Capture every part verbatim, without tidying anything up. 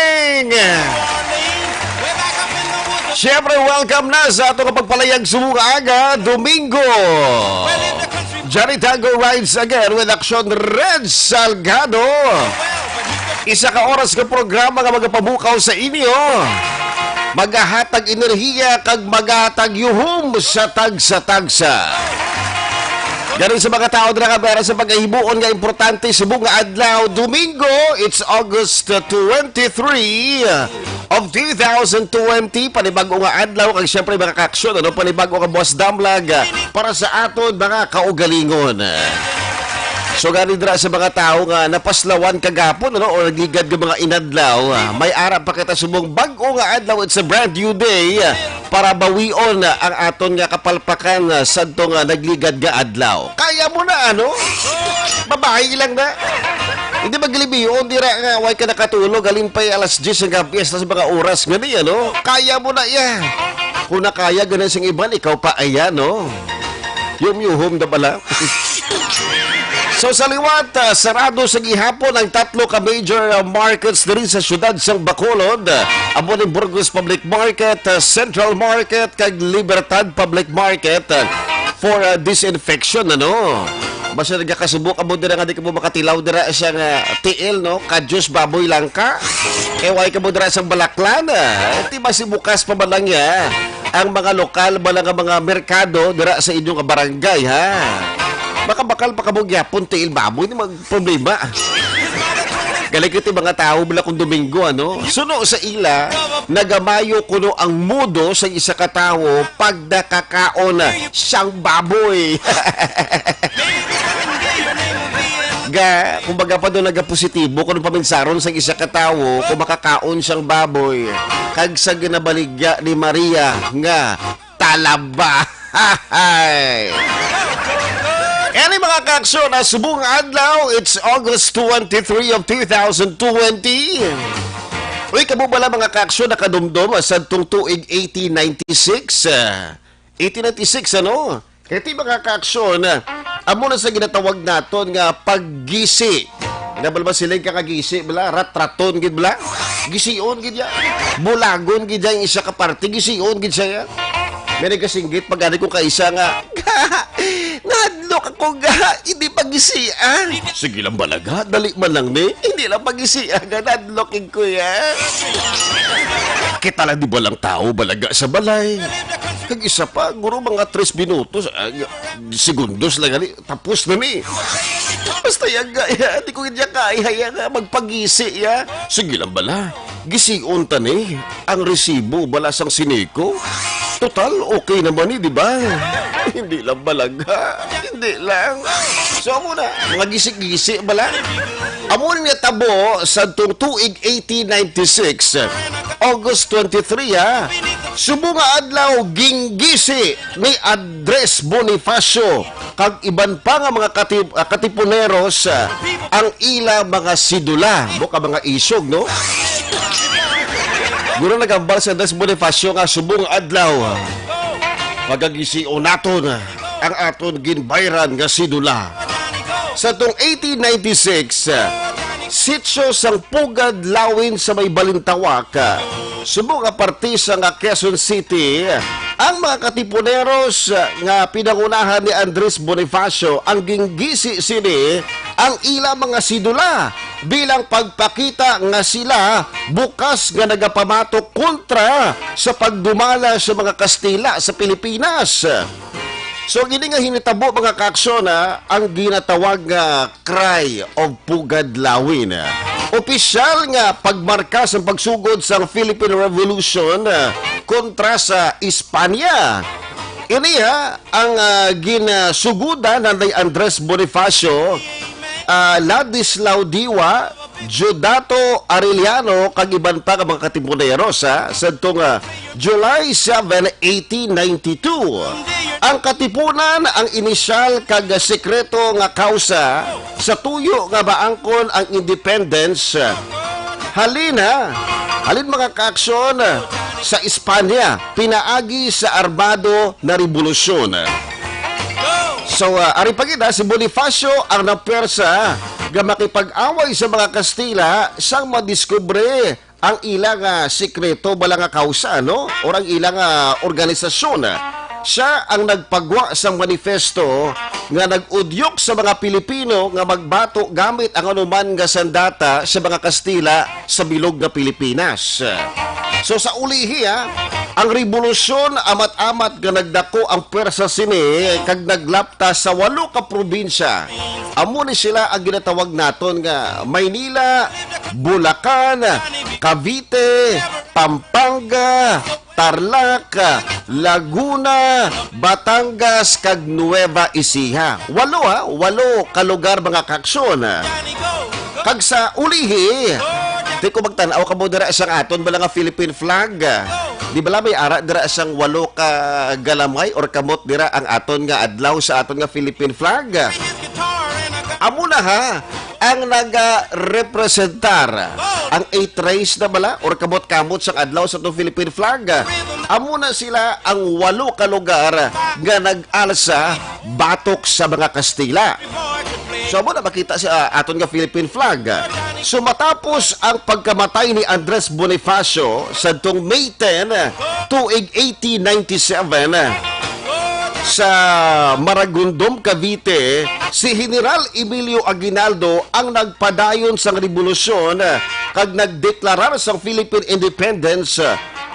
morning! Siyempre, welcome na sa ato nga pagpalayag subong aga, Domingo. Johnny Tango rides again with Action Red Salgado. Isa ka oras nga programa nga magapamukaw sa inyo. Magahatag enerhiya kag magahatag yuhom sa tagsa-tagsa. Gani sa mga tao dira nga meron sa pagahimuon nga importante subong nga adlaw, Domingo, it's August twenty-three of two thousand twenty. Panibag-o nga adlaw kag siyempre mga kaaksyon, ano, panibag-o nga buwas damlag, ah, para sa aton mga kaugalingon. So gani dira sa mga tao nga napaslawan kagapon, ano, o nagligad nga mga inadlaw, ah, may ara pa kita subong bag-o nga adlaw, it's a brand new day, ah, para bawion, ah, ang aton nga kapalpakan, ah, sadto nga nagligad nga adlaw. Kaya mo na, ano? Babayi lang na. Hindi maglibiyon dira nga way ka nakatulog, halin pa'y alas diyes nga gabi, sa mga oras nga niya, no? Kaya mo na iya. Kung nakaya ganan sing iban, ikaw pa, ayan, no? Yum-yuhum na bala. So sa liwat, ah, sarado sa gihapon ang tatlo ka major, ah, markets diri sa siyudad sang Bacolod. Ah, amo ni Burgos Public Market, ah, Central Market, kag Libertad Public Market, ah, for, ah, disinfection, ano? Basta nagakasubok amo dira nga di ka mo makatilaw dira siya nga tiil, no? Kadyos baboy lang ka. Kay way ka mo dira sang balaklan, ah. Ti basi bukas pa man lang ya ang mga lokal ba lang nga mga merkado dira sa inyong barangay, ha? Makabakal pa kamo gyapon tiil baboy, di mag problema. Galing kiti mga tawo bala kung Domingo, ano? Suno sa ila, nagamayo kuno ang mudo sa isa ka tawo pag nakakaon sang baboy. Ga, kumbaga pa doon nagapositibo kung paminsaron sa isa ka tawo kung makakaon sang baboy. Kag sa ginabaligya ni Maria nga talaba. Hay! Kani mga kaaksyon, ah, subong adlaw, it's August twenty-three of two thousand twenty. Uy, kamo bala mga kaaksyon nakadumdom, ah, sa tong tuig eighteen ninety-six, ah, eighteen ninety-six, ano? Kaya ti mga kaaksyon, ah, amo na sa ginatawag naton nga paggisi. Ina bala ba siling ka nga gisi bala? Rat-raton gid bala? Gision gid ya. Bulagon gid ya ang isa ka parte. Gision gid siya ya. May nagasinggit pag ani ko kaisa nga, "Ga, nahadlok ako ga, hindi pagisian." Sige lang bala ga, dali man lang ni. Hindi lang pagisian ga, nahadlok gid ko ya. Kita lang di ba lang tao balaga sa balay? Kag isa pa, guro, mga tres minutos, ah, segundos lang gali, tapos na ni. Basta yan nga, ya, di ko niya kaya, ya, nga magpagisi, ya. Sige lang bala, gision ta ni ang resibo bala sang Sineco. Total, okay naman ni, di ba? Hindi lang balaga. Hindi lang. So, amo na, mga gisi-gisi bala. Amo ni nga tabo sa tuig eighteen ninety-six, August twenty-three, ha. Subong nga adlaw, ginggisi ni Andres Bonifacio kag iban pa nga mga katip-, ah, katipuneros, ah, ang ila mga sidula. Buka mga isog, no? Guro, naghambal si Andres Bonifacio nga subong adlaw, ah, pagagision naton, ah, ang aton ginbayran nga sidula. Sa tong eighteen ninety-six, ah, sitio sang Pugad Lawin sa may Balintawak, ah, subong nga parte sa nga Quezon City, ang mga katipuneros, ah, nga pinangunahan ni Andres Bonifacio ang ginggisi sini ang ila mga sidula bilang pagpakita nga sila bukas nga nagapamatok kontra sa pagdumala sa mga Kastila sa Pilipinas. So, gini nga hinitabo, mga kaaksyon, ah, ang ginatawag nga Cry of Pugad Lawin. Opisyal nga pagmarka sang pagsugod sang Philippine Revolution, ah, kontra sa Espanya. Ini, ha, ang, ah, ginasugudan ni Andres Bonifacio, ah, Ladislao Diwa, Diodato Arellano, kag iban pa nga mga katipuneros, ha, sa tong, ah, July seven, eighteen ninety-two. Ang katipunan, ang inisyal kag sekreto nga kausa sa tuyo nga maangkon ang independence. Halin, ha? Halin, mga kaaksyon, sa Espanya, pinaagi sa armado na rebolusyon. So, ah, ari pa gid, ha, si Bonifacio ang napwersa nga makipag-away sa mga Kastila sang madiskubre ang ila nga sekreto bala nga kausa, no? Or ang ila nga organisasyon. Siya ang nagpagwa sang manifesto nga nag-udyok sa mga Pilipino nga magbato gamit ang anuman nga sandata sa mga Kastila sa bilog nga Pilipinas. So, sa ulihi, ha, ang rebolusyon amat-amat nga nagdako ang pwersa sini kag naglapta sa walo ka probinsya. Amo ni sila ang ginatawag naton nga Maynila, Bulacan, Cavite, Pampanga, Tarlac, Laguna, Batangas, kag Nueva Ecija. Walo, ha? Walo ka lugar, mga kaaksyon. Kag sa ulihi, di ko magtan-aw kamo dira sang aton bala nga Philippine flag. Di bala may ara dira sang walo ka galamay or kamot dira ang aton nga adlaw sa aton nga Philippine flag? Amo na, ha, ang nagarepresentar ang eight rays na bala or kamot-kamot sang adlaw sa atong Philippine flag. Amo na sila ang walo ka lugar nga nag-alsa batok sa mga Kastila. So, amo na makita sa aton nga Philippine flag. So, matapos ang pagkamatay ni Andres Bonifacio sa tong May ten, tuig eighteen ninety-seven, sa Maragondon, Cavite, si General Emilio Aguinaldo ang nagpadayon sang rebolusyon kag nagdeklarar sang Philippine Independence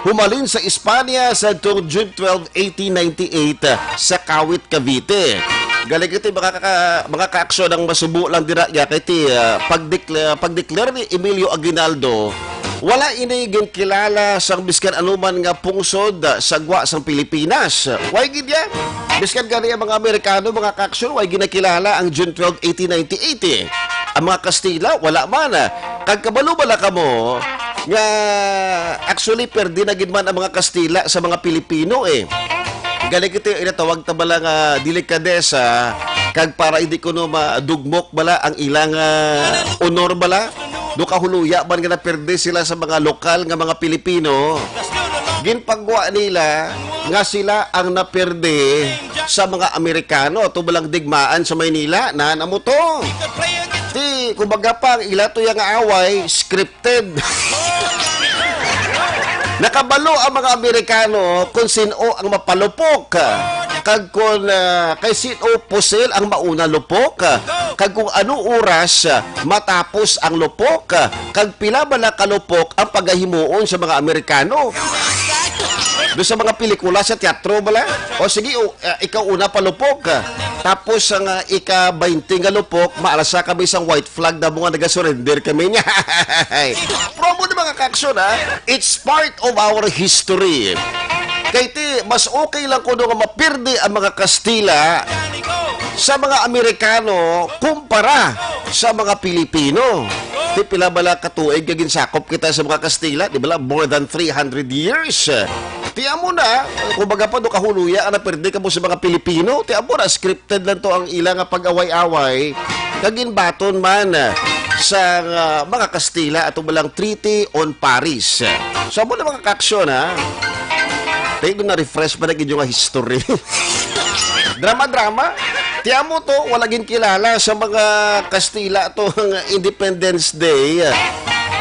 humalin sa Espanya sa tuong June twelve, eighteen ninety-eight, sa Kawit, Cavite. Gali kita, mga ka-, mga kaaksyon, ang masubo lang dira, ya, kay ti, ah, pagdekla-, pagdeclare ni Emilio Aguinaldo, wala ini ginkilala sang biskan anuman nga pungsod, ah, sa gwa sang Pilipinas. Why gid ya? Biskan gani ang mga Amerikano, mga kaaksyon, why ginakilala ang June twelve, eighteen ninety-eight, eh? Ang mga Kastila, wala man, ah. Kag kabalo bala kamo nga actually perde na gid man ang mga Kastila sa mga Pilipino, eh? Gali kita yung inatawag ta bala nga delikadesa, kag para hindi kuno madugmok bala ang ilang, ah, honor bala. Do kahuluya man nga naperde sila sa mga lokal nga mga Pilipino, ginpagwa nila nga sila ang naperde sa mga Amerikano ato balang digmaan sa Maynila. Nan amo to. Ti, kumbaga pa, ang ila to yang away, scripted. Nakabalo ang mga Amerikano kung sino ang mapalupok, kag kung, ah, kay sino pusil ang mauna lupok, kag kung ano oras matapos ang lupok, kag pila ba na kalupok ang pagahimuon sa mga Amerikano. Do sa mga pelikula sa teatro bala? O sige, o, ah, ikaw una pa lupok. Tapos ang, ah, ika-baynte nga lupok, maalsa kami sang white flag na mo nga nagasurrender kami niya. Promo ni mga kaaksyon, ha? It's part of our history. Kay ti, mas okay lang kuno nga mapirdi ang mga Kastila sa mga Amerikano kumpara sa mga Pilipino. Ti pila bala ka tuig nga ginsakop kita sa mga Kastila, di bala? More than three hundred years. Ti amo na, kumbaga pa, do kahuluya ang napirdi kamo sa mga Pilipino. Ti amo na, scripted lang to ang ila nga pag-away-away. Kag ginbaton man sa, ah, mga Kastila ato balang Treaty on Paris. So, amo na mga kaaksyon, ha? Ti, na-refresh pa na gid yung history. Drama-drama. Ti amo to, wala gin kilala sa mga Kastila to ang Independence Day, ah,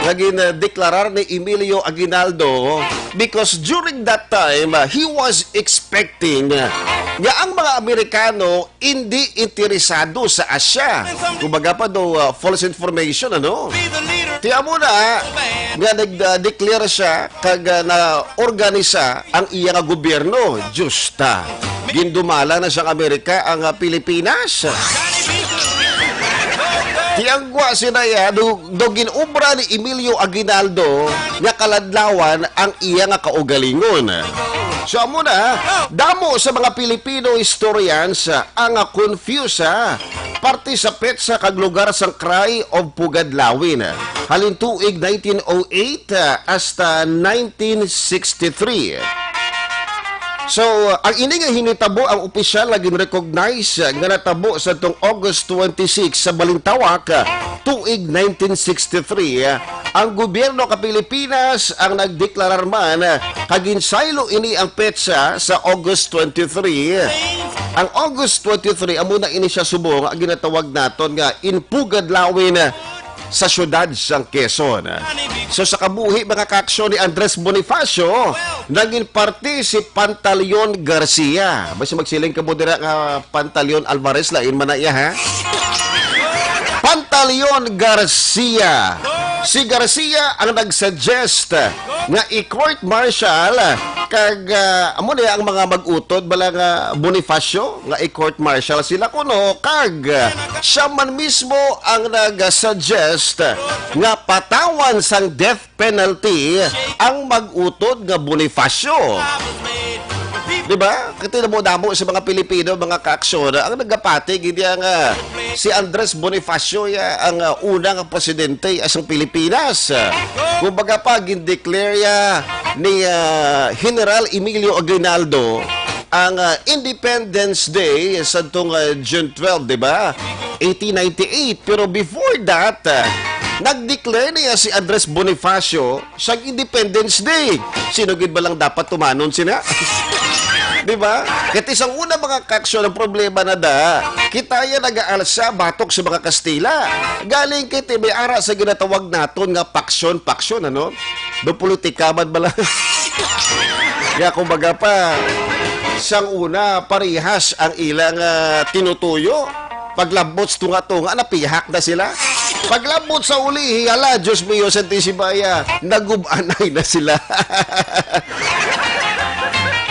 nga gin-deklarar ni Emilio Aguinaldo, because during that time, ah, he was expecting, ah, nga ang mga Amerikano hindi interesado sa Asya. Kumbaga pa do, ah, false information, ano? Ti amo na nga nag-declare siya kag, ah, na-organisa ang iya nga gobyerno. Diyos ta. Gindumala na sang Amerika ang, ah, Pilipinas. Ti ang gwa sina iya, do, do gin-obra ni Emilio Aguinaldo nga kaladlawan ang iya nga kaugalingon. So, amo na, damo sa mga Filipino historians, ah, ang, ah, confuse, ah, parte sa petsa kag lugar sang Cry of Pugad Lawin, halin tuig nineteen oh eight, ah, hasta nineteen sixty-three. So, ang ini nga hinitabo ang opisyal nga gin-recognize, ah, nga natabo sa tong August twenty-six sa Balintawak, ah, tuig nineteen sixty-three, ah, ang gobyerno ka Pilipinas ang nagdeklarar man, ah, kag ginsaylo ini ang petsa sa August twenty-three. Ang August twenty-three, amo na ini siya subong ang ginatawag naton nga Impugad Lawin, ah, sa siyudad sang Quezon. So, sa kabuhi, mga kaaksyon, ni Andres Bonifacio, naging parte si Pantaleon Garcia. Basi magsiling ka mo dira nga Pantaleon Alvarez, lain man na iya, ha? Pantaleon Garcia. Si Garcia ang nag-suggest nga i-court martial kag, ah, amo niya ang mga mag-utod bala nga Bonifacio nga i-court martial sila kuno, kag siya man mismo ang nag-suggest nga patawan sang death penalty ang mag-utod nga Bonifacio. Di ba? Kay ti damo-damo sa mga Pilipino, mga kaaksyon, ang nagapati gid iya nga si Andres Bonifacio ya ang, ah, una nga presidente sang Pilipinas. Kumbaga pa, gindeclare ya ni, ah, General Emilio Aguinaldo ang, ah, Independence Day sa tong, ah, June twelve, di ba? Eighteen ninety-eight. Pero before that, ah, nag-declare niya si Andres Bonifacio sang Independence Day. Sino gid ba lang dapat tumanon sina? Di ba? Kay ti sang una, mga kaaksyon, ang problema na da, kita ya nagaalsa batok sa mga Kastila. Galing kay ti may ara sa ginatawag naton nga paksyon, paksyon, ano? Do politika man bala. Nga, kumbaga pa, sang una, parehas ang ilang, ah, tinutuyo. Paglabot sa tunga-tunga, napihak na sila. Paglabot sa ulihi, hala, Diyos mio, Santisima, ya, nagub-anay na sila.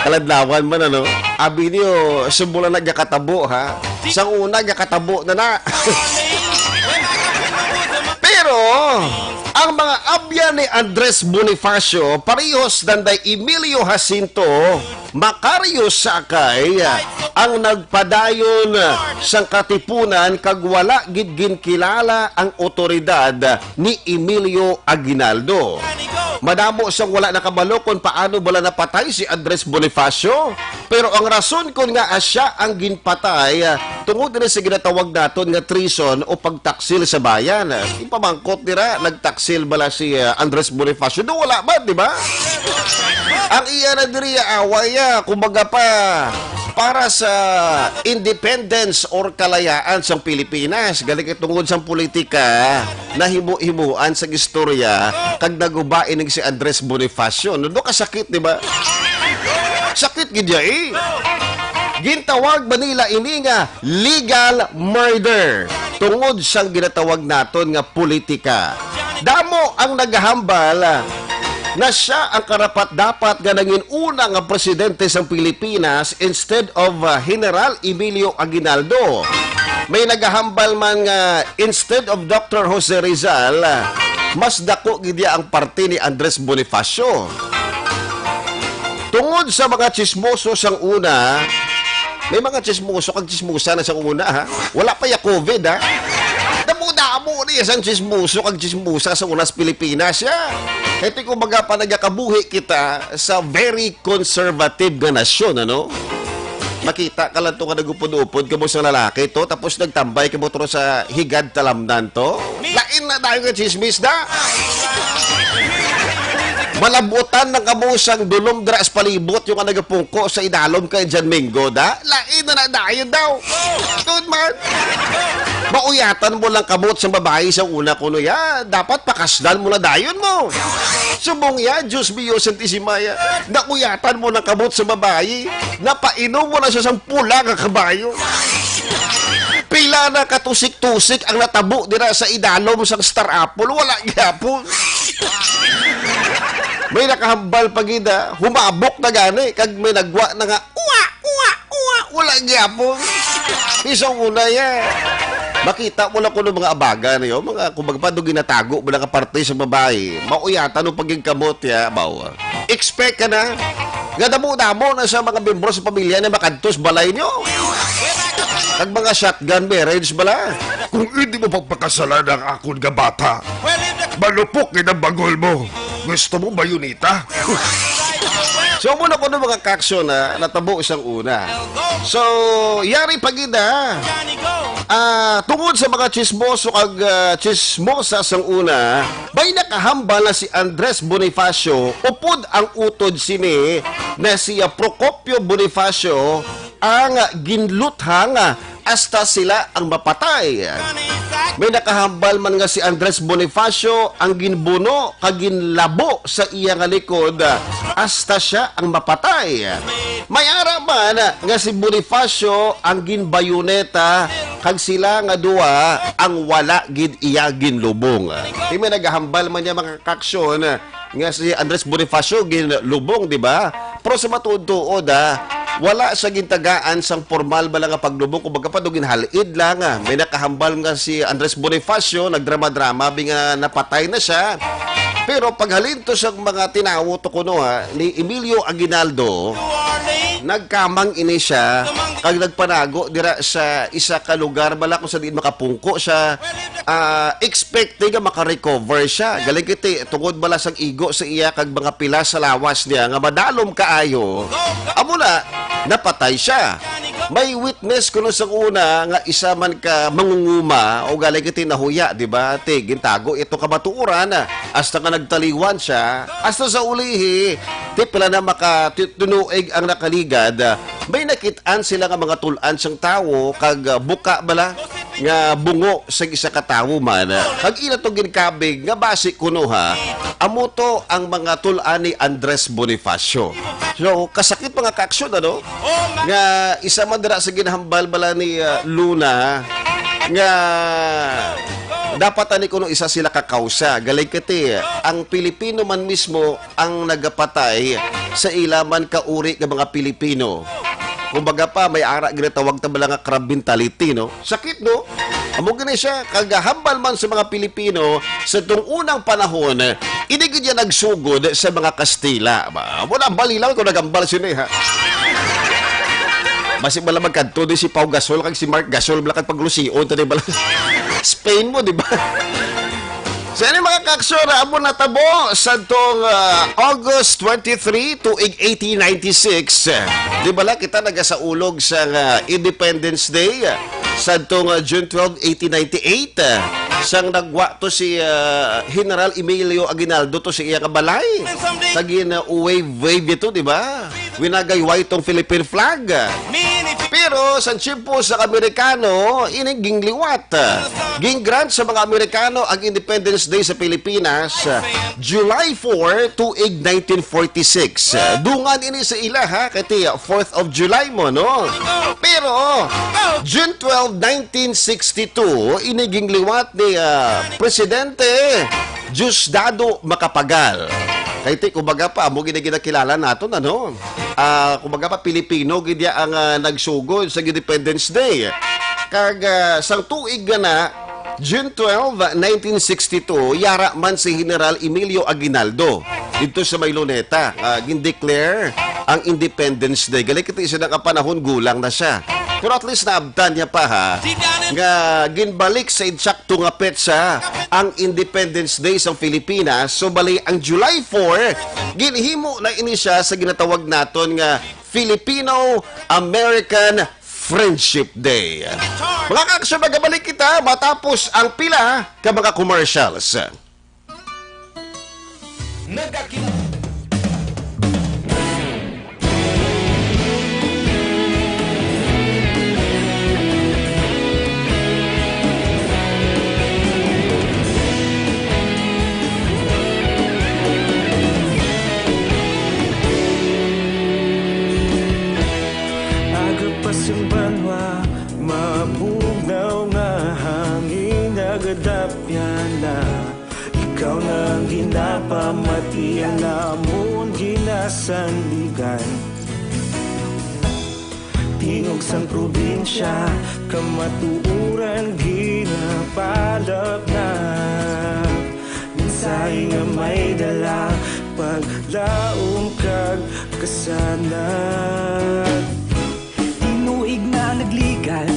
Kaladlawan man, ano? Abi niyo, sumbolan na gyakatabo, ha? Sang una, gyakatabo na na. Pero, ang mga abyan ni Andres Bonifacio, parehos danday Emilio Jacinto, Macario Sakay ang nagpadayon sang katipunan kag wala gid ginkilala ang otoridad ni Emilio Aguinaldo. Madamo sang wala nakabalo kon paano bala napatay si Andres Bonifacio, pero ang rason kon ngaa sia ang ginpatay, ah, tungod ini sa ginatawag naton nga treason o pagtaksil sa bayan. Ipamangkot nira, nagtaksil bala si, ah, Andres Bonifacio? Do wala man, di ba? Ang iya na diri away, ah, kumbaga pa, para sa independence or kalayaan sang Pilipinas. Galing kay tungod sang politika, nahimo-himoan sa istorya, kag naguba ining si Andres Bonifacio. No, do kasakit, di ba? Sakit gid ya, eh. Gintawag ba nila ini nga legal murder tungod sang ginatawag naton nga politika? Damo ang nagahambal nga siya ang karapat-dapat nga nangin una nga presidente sang Pilipinas instead of, ah, General Emilio Aguinaldo. May nagahambal man nga instead of Doctor Jose Rizal, ah, mas dako gid iya ang parte ni Andres Bonifacio. Tungod sa mga tsismoso sang una, may mga tsismoso kag tsismosa na sang una, ha? Wala pa ya covid, ha? Damo-damo ni sang tsismoso kag tsismosa sa una sa Pilipinas, ya. Kay ti, kumbaga pa, nagakabuhi kita sa very conservative nga nasyon, ano? Makita ka lang to nga nagupod-upod kamo sa lalaki to, tapos nagtambay kamo to sa higad talamnan to. Lain na tayo nga chismis da. Malabutan na kamo sang dulom dira sa palibot, yung nga nagapungko sa idalom kay Jan Mingo da. Lain na na dayon daw. Tuod man. Mauyatan mo lang kamot sa babayi sa una kuno ya. Dapat pakasdan mo na dayon mo. Subong ya, Diyos mio, Santisima ya. Nauyatan mo lang kamot sa babayi. Napainom mo na siya sang pula nga kabayo. Pila na katusik-tusik ang natabo dira sa idalom sang Star Apple, wala gyapon. May nakahambal pa gid, ah, humabok na gani, kag may nagwa na nga, "Uwa, uwa, uwa," wala gyapon. Isang una ya. Makita mo lang kuno mga abaga na yun, mga kumbaga pa, doon ginatago mo lang ang parte sa babae. Mauyatan mo pagigkamot ya, bawa. Expect ka na nga damo-damo na sa mga miyembro sa pamilya na makadto sa balay nyo. Kag mga shotgun marriage bala. Kung hindi mo pagpakasalan ang akon nga bata, malupok gid ang bagol mo. Gusto mo bayoneta? So, muna ko ng mga kaksyon na natabo isang una. So, yari pa gid na. Ah, tungod sa mga chismoso kag, ah, chismosa sang una, may nakahambal na si Andres Bonifacio, upod ang utod sini na si, ah, Procopio Bonifacio ang ginluthang, ah, hasta sila ang mapatay. May nakahambal man nga si Andres Bonifacio ang ginbuno kag ginlabo sa iya nga likod, ah, hasta siya ang mapatay. May ara man nga si Bonifacio ang ginbayoneta kag sila nga duha ang wala gid iya ginlubong. Di may nagahambal man niya, mga kaksyon, nga si Andres Bonifacio ginlubong, di ba? Pero sa matuod-tuod, ah, wala siya gintagaan sang formal bala nga paglubong, kumbaga pa, do ginhalid lang, ah. May nakahambal nga si Andres Bonifacio, nagdrama-drama, bi nga napatay na siya. Pero paghalin to sa mga tinawo to kuno, ha, ni Emilio Aguinaldo, nagkamang ini siya, kag nagpanago dira sa isa ka lugar bala kung sa diin makapungko siya. Ah, expecting nga makarecover siya. Galing kiti, tungod bala sang igo sa iya kag mga pila sa lawas niya nga madalom kaayo, amo na, napatay siya. May witness kuno sa una nga isa man ka mangunguma, o galing kiti nahuya, di ba? Ti, gintago ito kamatuoran, hasta nga nagtaliwan siya, hasta sa ulihi, ti pila na maka-, ti-, tinuig ang nakaligad, may nakit-an sila nga mga tul-an sang tawo, kag, ah, buka bala nga bungo sa isa ka tawo man. Kag ila to ginkabig nga basi kuno, ha, amo to ang mga tul-an ni Andres Bonifacio. So, kasakit, mga kaaksyon, ano? Nga isa man dira sa ginhambal bala ni, ah, Luna nga dapat ani kuno isa sila ka kausa. Galing kiti, ang Pilipino man mismo ang nagapatay sa ila man kauri nga mga Pilipino. Kumbaga pa, may ara ginatawag ta bala nga crab mentality, no? Sakit, no? Amo gani siya, kagahambal man sa mga Pilipino sa tung unang panahon, ini gid yan nagsugod sa mga Kastila. Ba, wala balilaw kung nagambal sini, ha? Basi bala magkadto di si Pau Gasol kag si Mark Gasol bala kag paglusion ta di bala. Spain mo, di ba? Sa ini, mga kaksyon, amo natabo sa tong, ah, August twenty-three, tuig eighteen ninety-six. Di bala kita nagasaulog sa, ah, Independence Day, ah, sa tong, ah, June twelve, eighteen ninety-eight, ah, sang nagwa to si, ah, General Emilio Aguinaldo to sa iya nga balay. Sa gin, ah, wave-wave ito, di ba? Winagayway tong Philippine flag. Pero sa tiyempo sa Amerikano, ini ginliwat. Gingrant sa mga Amerikano ang Independence Day sa Pilipinas, July four, tuig nineteen forty-six. Dungan ini sa ila, ha, kay ti, Fourth of July mo, no? Pero June twelve, nineteen sixty-two, ini ginliwat ni, ah, Presidente Diosdado Macapagal. Kay ti, kumbaga pa, amo gid ang ginakilala naton, ano? Ah, kumbaga pa, Pilipino gid ya ang, ah, nagsugod sa Independence Day. Kag, ah, sang tuig nga na, June twelve, nineteen sixty-two, yara man si General Emilio Aguinaldo didto sa may Luneta, ah, gin-declare ang Independence Day. Gali kita sa nakapanahon, gulang na siya. Pero at least naabtan niya pa, ha, nga ginbalik sa insakto nga petsa ang Independence Day sa Pilipinas. So, bali, ang July four, ginhimo na ini siya sa ginatawag naton nga Filipino-American Friendship Day. Mga kaaksyon, magabalik kita matapos ang pila ka mga commercials. Nagakita. Agapas ang banwa, mabugnaw nga hangin, nagadapyan na. Ikaw na ang ginapamati, ang amon ginasandigan. Tingog sang probinsya, kamatuoran ginapalapnap. Mensahe nga may dala, paglaom kag kasanag. Tinuig na nagligan,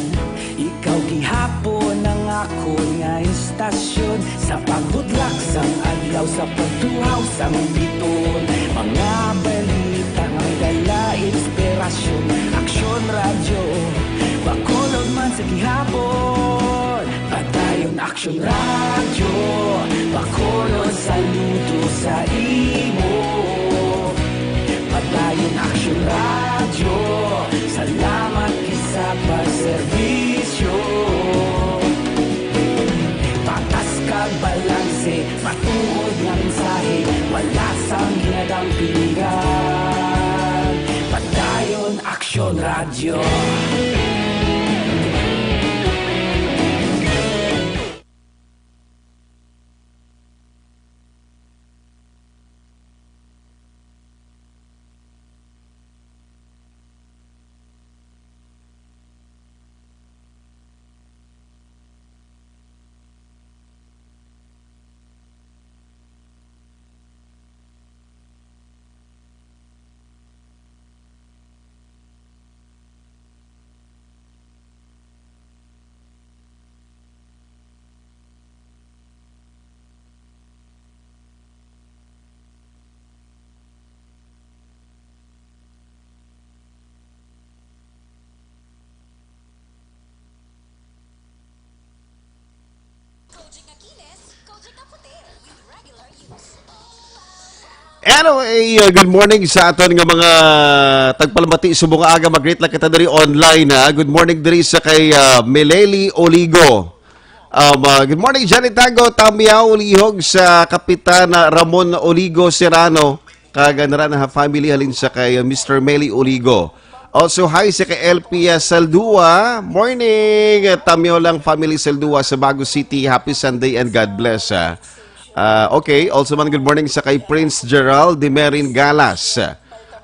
ikaw gihapon ang akon nga istasyon. Sa paghudlak sang adlaw, sa pagtuhaw sang biton, mga balita nga may dala inspirasyon. Aksyon Radyo, Bacolod man sa gihapon. Padayon Aksyon Radyo, Bacolod, saludo sa imo. Padayon Aksyon Radyo, salamat gid sa pagserbisyo. Patas kag balanse, matuod nga mensahe, wala sang ginadampingan. Padayon Aksyon Radyo. Anyway, uh, good morning sa aton nga mga tagpalamati subong nga aga. Mag-greet lang kita diri online, ha. Good morning diri sa kay, uh, Mileli Oligo. Um, uh, good morning, Johnny Tango, Tamiao Lihog, sa Kapitan, uh, Ramon Oligo Serrano. Kag, uh, nara na ha family halin sa kay, uh, Mister Meli Oligo. Also, hi sa kay L P, uh, Saldua. Morning, uh, Tamiao lang family Saldua sa Bago City. Happy Sunday and God bless, ah. Ah, okay, also man, good morning sa kay Prince Gerald Demerin Galas.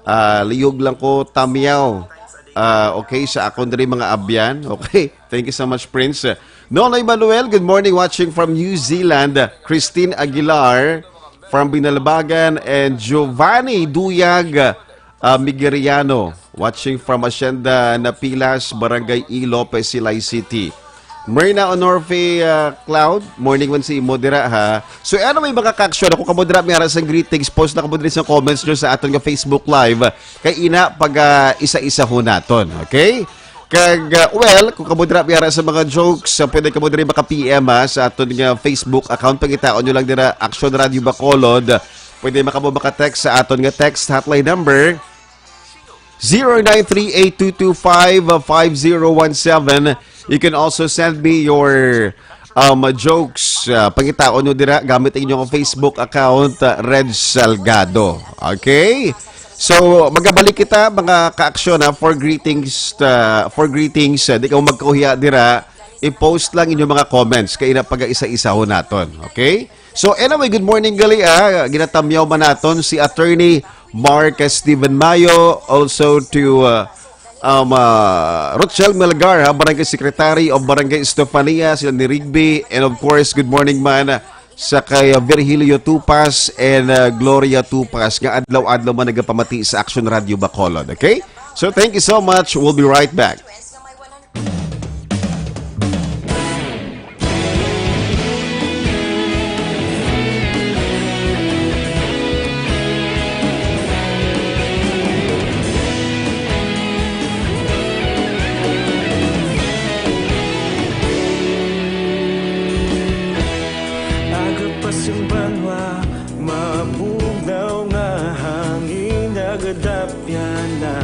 Ah, liyog lang ko, Tamiao. Ah, okay, sa akon diri mga abyan. Okay, thank you so much, Prince. Nonoy Manuel, good morning, watching from New Zealand. Christine Aguilar from Binalbagan and Giovanni Duyag, ah, Migiriano, watching from Hacienda Napilas, Barangay E. Lopez, Silay City. Myrna Onorfe, ah, Cloud, morning man sa imo dira, ha. So, ano may mga kaaksyon? Ako kamo dira, may ara sang greetings, post na kamo diri sa comments nyo sa aton nga Facebook Live. Kay ina, pag, ah, isa-isahon naton, okay? Kag, ah, well, kung kamo dira may ara sa mga jokes, ah, pwede kamo diri maka-P M, ha, sa aton nga Facebook account. Pangitaon nyo lang dira, Action Radio Bacolod. Pwede man kamo maka-text sa aton nga text hotline number, zero nine three eight two two five five zero one seven. You can also send me your, um, jokes. Ah, pangitaon nyo dira gamit ang inyong Facebook account, ah, Red Salgado. Okay? So, magabalik kita, mga kaaksyon, ha, for greetings, ah, for greetings, ah, di ka magkahuya dira. i-post lang inyong mga comments kay ina pag-isa-isahon naton. Okay? So anyway, good morning gali, ah. Ginatamyaw man naton si Attorney Mark Steven Mayo, also to uh, um, uh, Rochelle Melgar, ha, Barangay Secretary of Barangay Estefania, sila ni Rigby, and of course, good morning man sa kay uh, Virgilio Tupas and uh, Gloria Tupas nga adlaw-adlaw man nagapamati sa Action Radio Bacolod. Okay? So thank you so much. We'll be right back. Aga pa sing banwa, mabugnaw nga hangin nagadapyan na.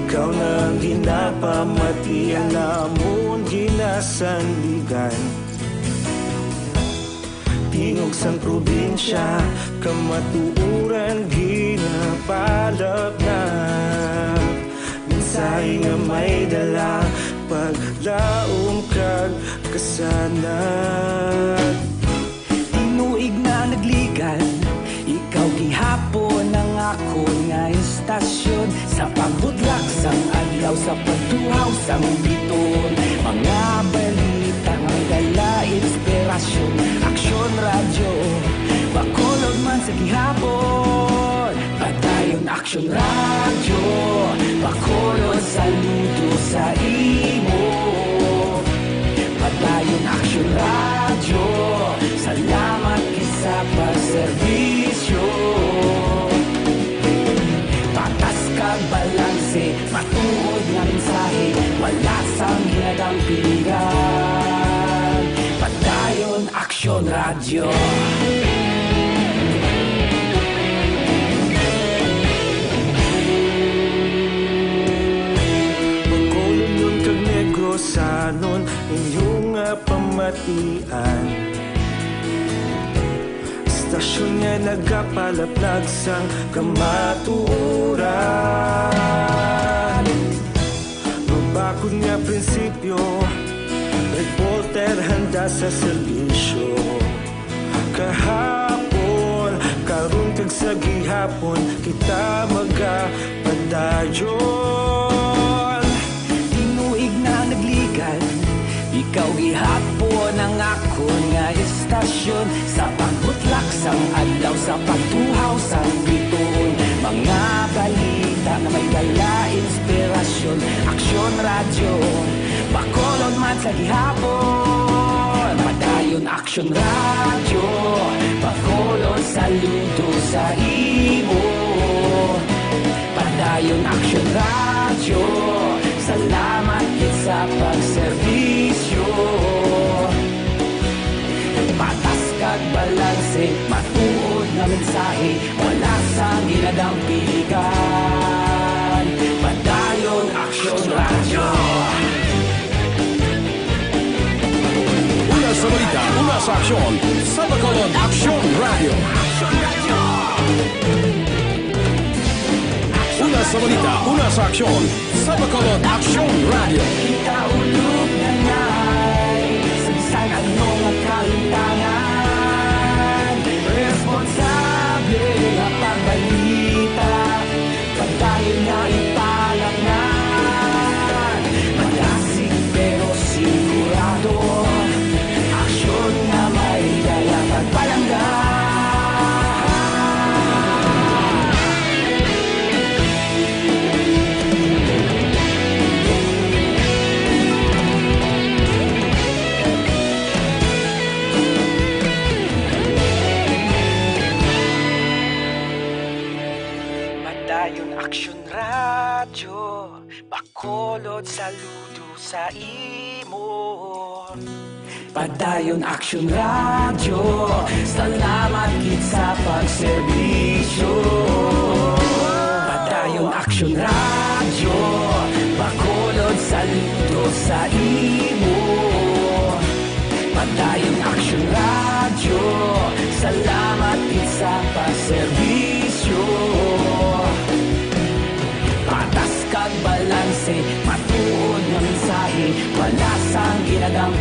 Ikaw na ang ginapamatian namon, ginasandigan. Tingog sang probinsya, kamatuoran ginapalapnap. Mensahe nga may dala, paglaom kag kasanag. Tinuig na nagligan, ikaw gihapon ang akon nga istasyon. Sa pagbutlak sang adlaw, sa pagtuhaw sang biton, mga balita nga may dala inspirasyon. Aksyon Radyo, Bacolod man sa gihapon. Padayon Aksyon Radyo, Bacolod, saludo sa imo. Padayon Aksyon Radyo, salamat gid sa pagserbisyo. Patas kag balanse, matuod nga mensahe, wala sang ginadampingan. Padayon Aksyon Radyo. Bacolodnon kag Negrosanon, inyo nga pamatian. Istasyon nga nagapalaplag sang kamatuoran. Mabakod nga prinsipyo, reporter handa sa serbisyo. Kahapon, karon kag sa gihapon, kita magapadayon. Tinuig na nagligan, ikaw gihapon ang akon nga istasyon. Sa pagbutlak sang adlaw, sa pagtuhaw sang bituon, mga balita nga may dala inspirasyon. Aksyon Radyo, Bacolod man sa gihapon. Padayon Aksyon Radyo, Bacolod, saludo sa imo. Padayon Aksyon Radyo, salamat gid sa pagserbisyo. Patas kag balanse, matuod nga mensahe, wala sang ginadampingan. Padayon Aksyon Radyo. Una sa balita, una sa aksyon, sa Bacolod Aksyon Radyo. Una sa balita, una sa aksyon, sa Bacolod Aksyon Radyo. Kita ulog na ngay, sa bisan ano nga kalimtangan, responsable nga pagbalita. Padayon nga ipalapngan, malasig pero sigurado. Aksyon nga may dala pagpalangga. Padayon Aksyon Radyo, Bacolod, saludo sa imo. Padayon Aksyon Radyo, salamat gid sa pagserbisyo. Padayon Aksyon Radyo, Bacolod, saludo sa imo. Padayon Aksyon Radyo, salamat gid sa pagserbisyo. Patas kag balanse, matuod nga mensahe, wala sang ginadam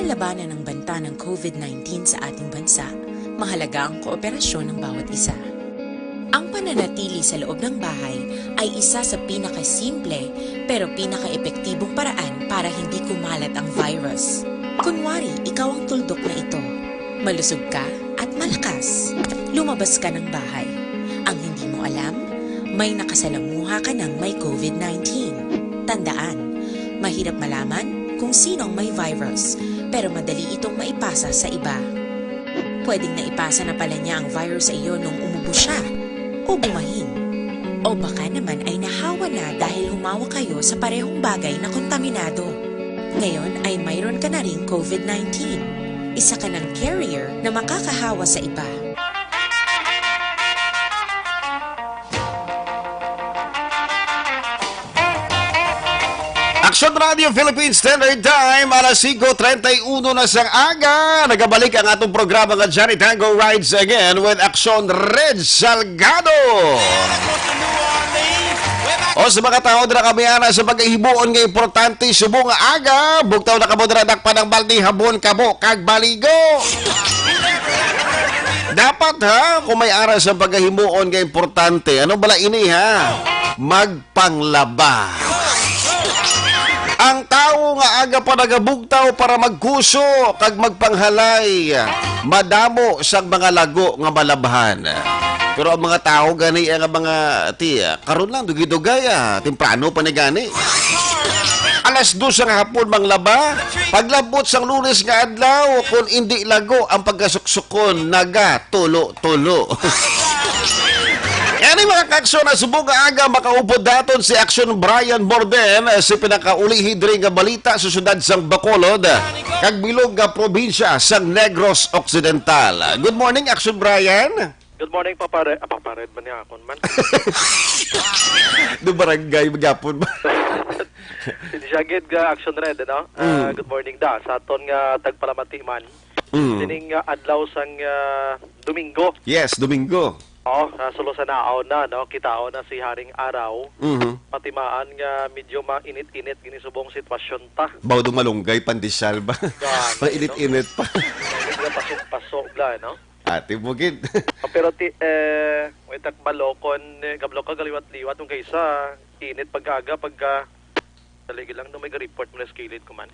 labanan ang banta ng covid nineteen sa ating bansa, mahalaga ang kooperasyon ng bawat isa. Ang pananatili sa loob ng bahay ay isa sa pinakasimple pero pinakaepektibong paraan para hindi kumalat ang virus. Kunwari, ikaw ang tuldok na ito. Malusog ka at malakas. Lumabas ka ng bahay. Ang hindi mo alam, may nakasalamuha ka ng may covid nineteen. Tandaan, mahirap malaman kung sino ang may virus, pero madali itong maipasa sa iba. Pwedeng naipasa na pala niya ang virus sa iyo nung umubo siya o bumahin. O baka naman ay nahawa na dahil humawa kayo sa parehong bagay na kontaminado. Ngayon ay mayroon ka na ring covid nineteen. Isa ka ng carrier na makakahawa sa iba. Action Radio Philippines Standard Time, alas singko treinta y uno na sang aga. Nagabalik ang atong programa nga Johnny Tango Rides Again with Action Red Salgado. O sa mga tao, dira kami ana sa paghimuon nga importante subong nga aga. Bugtaw na kamo dira, dakpan ang balde, habon kamo kag baligo. Dapat, ha, kung may ara sa paghimuon nga importante, ano bala ini, ha? Magpanglaba. Ang tawo nga aga pa nagabugtaw para magkuso kag magpanghalay, madamo sang mga lago nga malabhan. Pero ang mga tawo gani nga mga, ti, karon lang, dugay-dugay, ah, temprano pa ni gani. Alas dos nga hapon manglaba, paglabot sang Lunes nga adlaw, kung indi lago ang pagkasuksukon, naga tulo-tulo. Kani, mga kaksyon, na subong nga aga makaupod daton si Action Brian Borden, eh, si pinakaulihi diri nga balita sa siyudad sang Bacolod, kag bilog nga probinsya sang Negros Occidental. Good morning, Action Brian. Good morning, Papa Re-, ah, Papa Red man niya akon man. Do barangay magyapon ba? Hindi siya gid nga Action Red, no? Ah, Mm. Good morning da sa aton nga tagpalamati man. Mm. Sining, ah, adlaw sang, ah, Domingo. Yes, Domingo. Oo, sa sulo sa naon na, no? Kitaon na si Haring Araw. Mhm. Patimaan nga medyo mainit-init gini subong sitwasyon ta. Baw do malunggay, pandesal ba? Gani, no? Mainit-init pa. Medyo paso-paso bla, no? Ate mo gid. Ah, pero ti-, eh, wait, takbalo kon, eh, kabalo ka galiwat-liwat kung kaysa init pagkaga, pagka Dali lang, no, may ga-report mo na sa kilid ko man.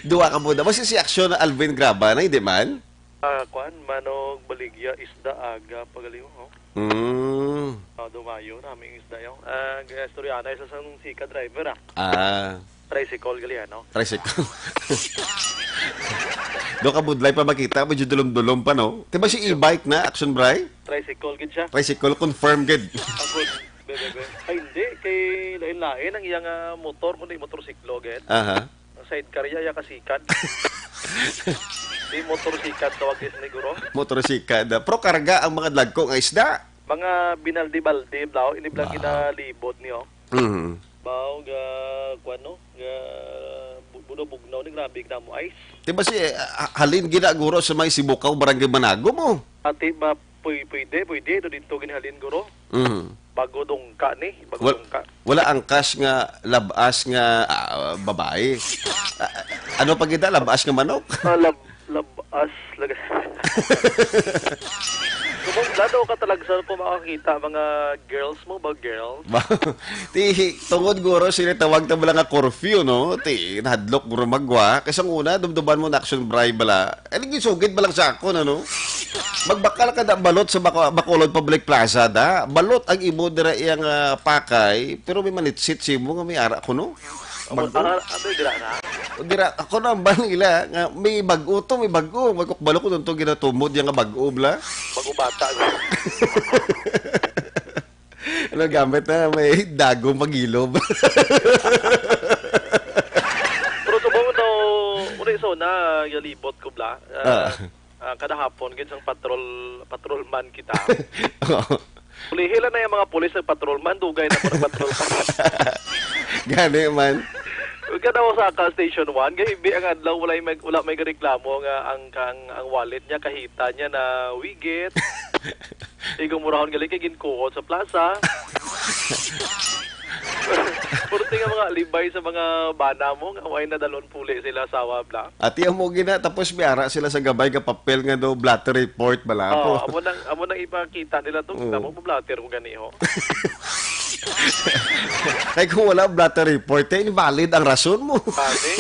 Duwa ka muna. Basta si Aksyon Alvin Graba na, hindi man? Ah, kwan, manong baligya, isda, aga, pagaliw, oh. Mm. Ah, dumayo na, may isda yun. Ah, istorya na, isa sang sika driver, ah. Ah. Tricycle, gali, ano? Tricycle. Do ka budlay pa makita, medyo dulom-dulom pa, no? Di ba si e-bike na, Action Bray? Tricycle, gid siya. Tricycle, confirm, gid. Ako, Be, be, be. Ay, hindi. Kay lain-lain ang iyang, ah, motor, kundi motorsiklo, gid. Aha. Ang sidecar iya, iya kasikan. Di motorsikan tawag ni siguro. Motorsikan. Pero karga ang mga dagko nga isda. Mga binaldi-baldi, blaw. Ini blang Ba. ginalibot niyo. Mhm. Bao, ga, kuwan, no? Ga, bu-, buno-bugnaw ni, grabe, namo ice. Di ba si, eh, ha-, halin ginaguro sa may Sibukaw, Barangay Manago mo? Ati ba, pwede, pwede, pwede, do dito ginihalin, guro? Mhm. Bago dungka ni, bago Wal-, dungka. Wala angkas nga labas nga, ah, babae. Ah, ano pa kita? Labas nga manok? Ah, lab-, labas, laga-, Kumugla daw ka talaga sa kung makakita, mga girls mo ba, girls? Ba-, ti, tungod guro, sila tawag ta bala nga curfew, no? Ti, nahadlok guro magwa. Kay sang una, dumduman mo na action bribe bala. Ay, nagsugid pa lang sa ako, no? Magbakal ka da balot sa Baco-, Bacolod Public Plaza, da. Balot ang imo dira iyang, ah, pakay, pero may manitsit sa imo nga may ara ko, no? Amo, Bago? Ah, ano, dira na? O, dira, ako na ang nila, nga may bago to, may bago. May kukbalo ko doon to ginatumod, yung nga bago, bla. Bago bata, no? Ano gamit na? May dagong pag-ilob. Pero subong daw, uli sa una, yalibot ko, bla. Ah, Ah. ah, kada hapon, gid sang patrol, patrolman kita. Oo. Ulihi lang na yung mga pulis nagpatrolman, dugay na mo nagpatrolman. Gani man. Kada mo sa ka Station one, gahibi ang adlaw, wala may, wala may reklamo nga ang, ang, ang wallet niya, kahita niya na wigit. Igong murahon gali kay ginkuot sa plaza. Purti nga mga alibay sa mga bana mo nga way nadalon puli sila asawa bla. Ati amo gina, tapos may ara sila sa gabay nga papel nga daw blotter report bala. Oh, amo nang, amo nang ipakita nila to. Oo. Kamo mo blotter ko gani ho. Kay kung wala blotter report, eh, invalid ang rason mo. Kasi,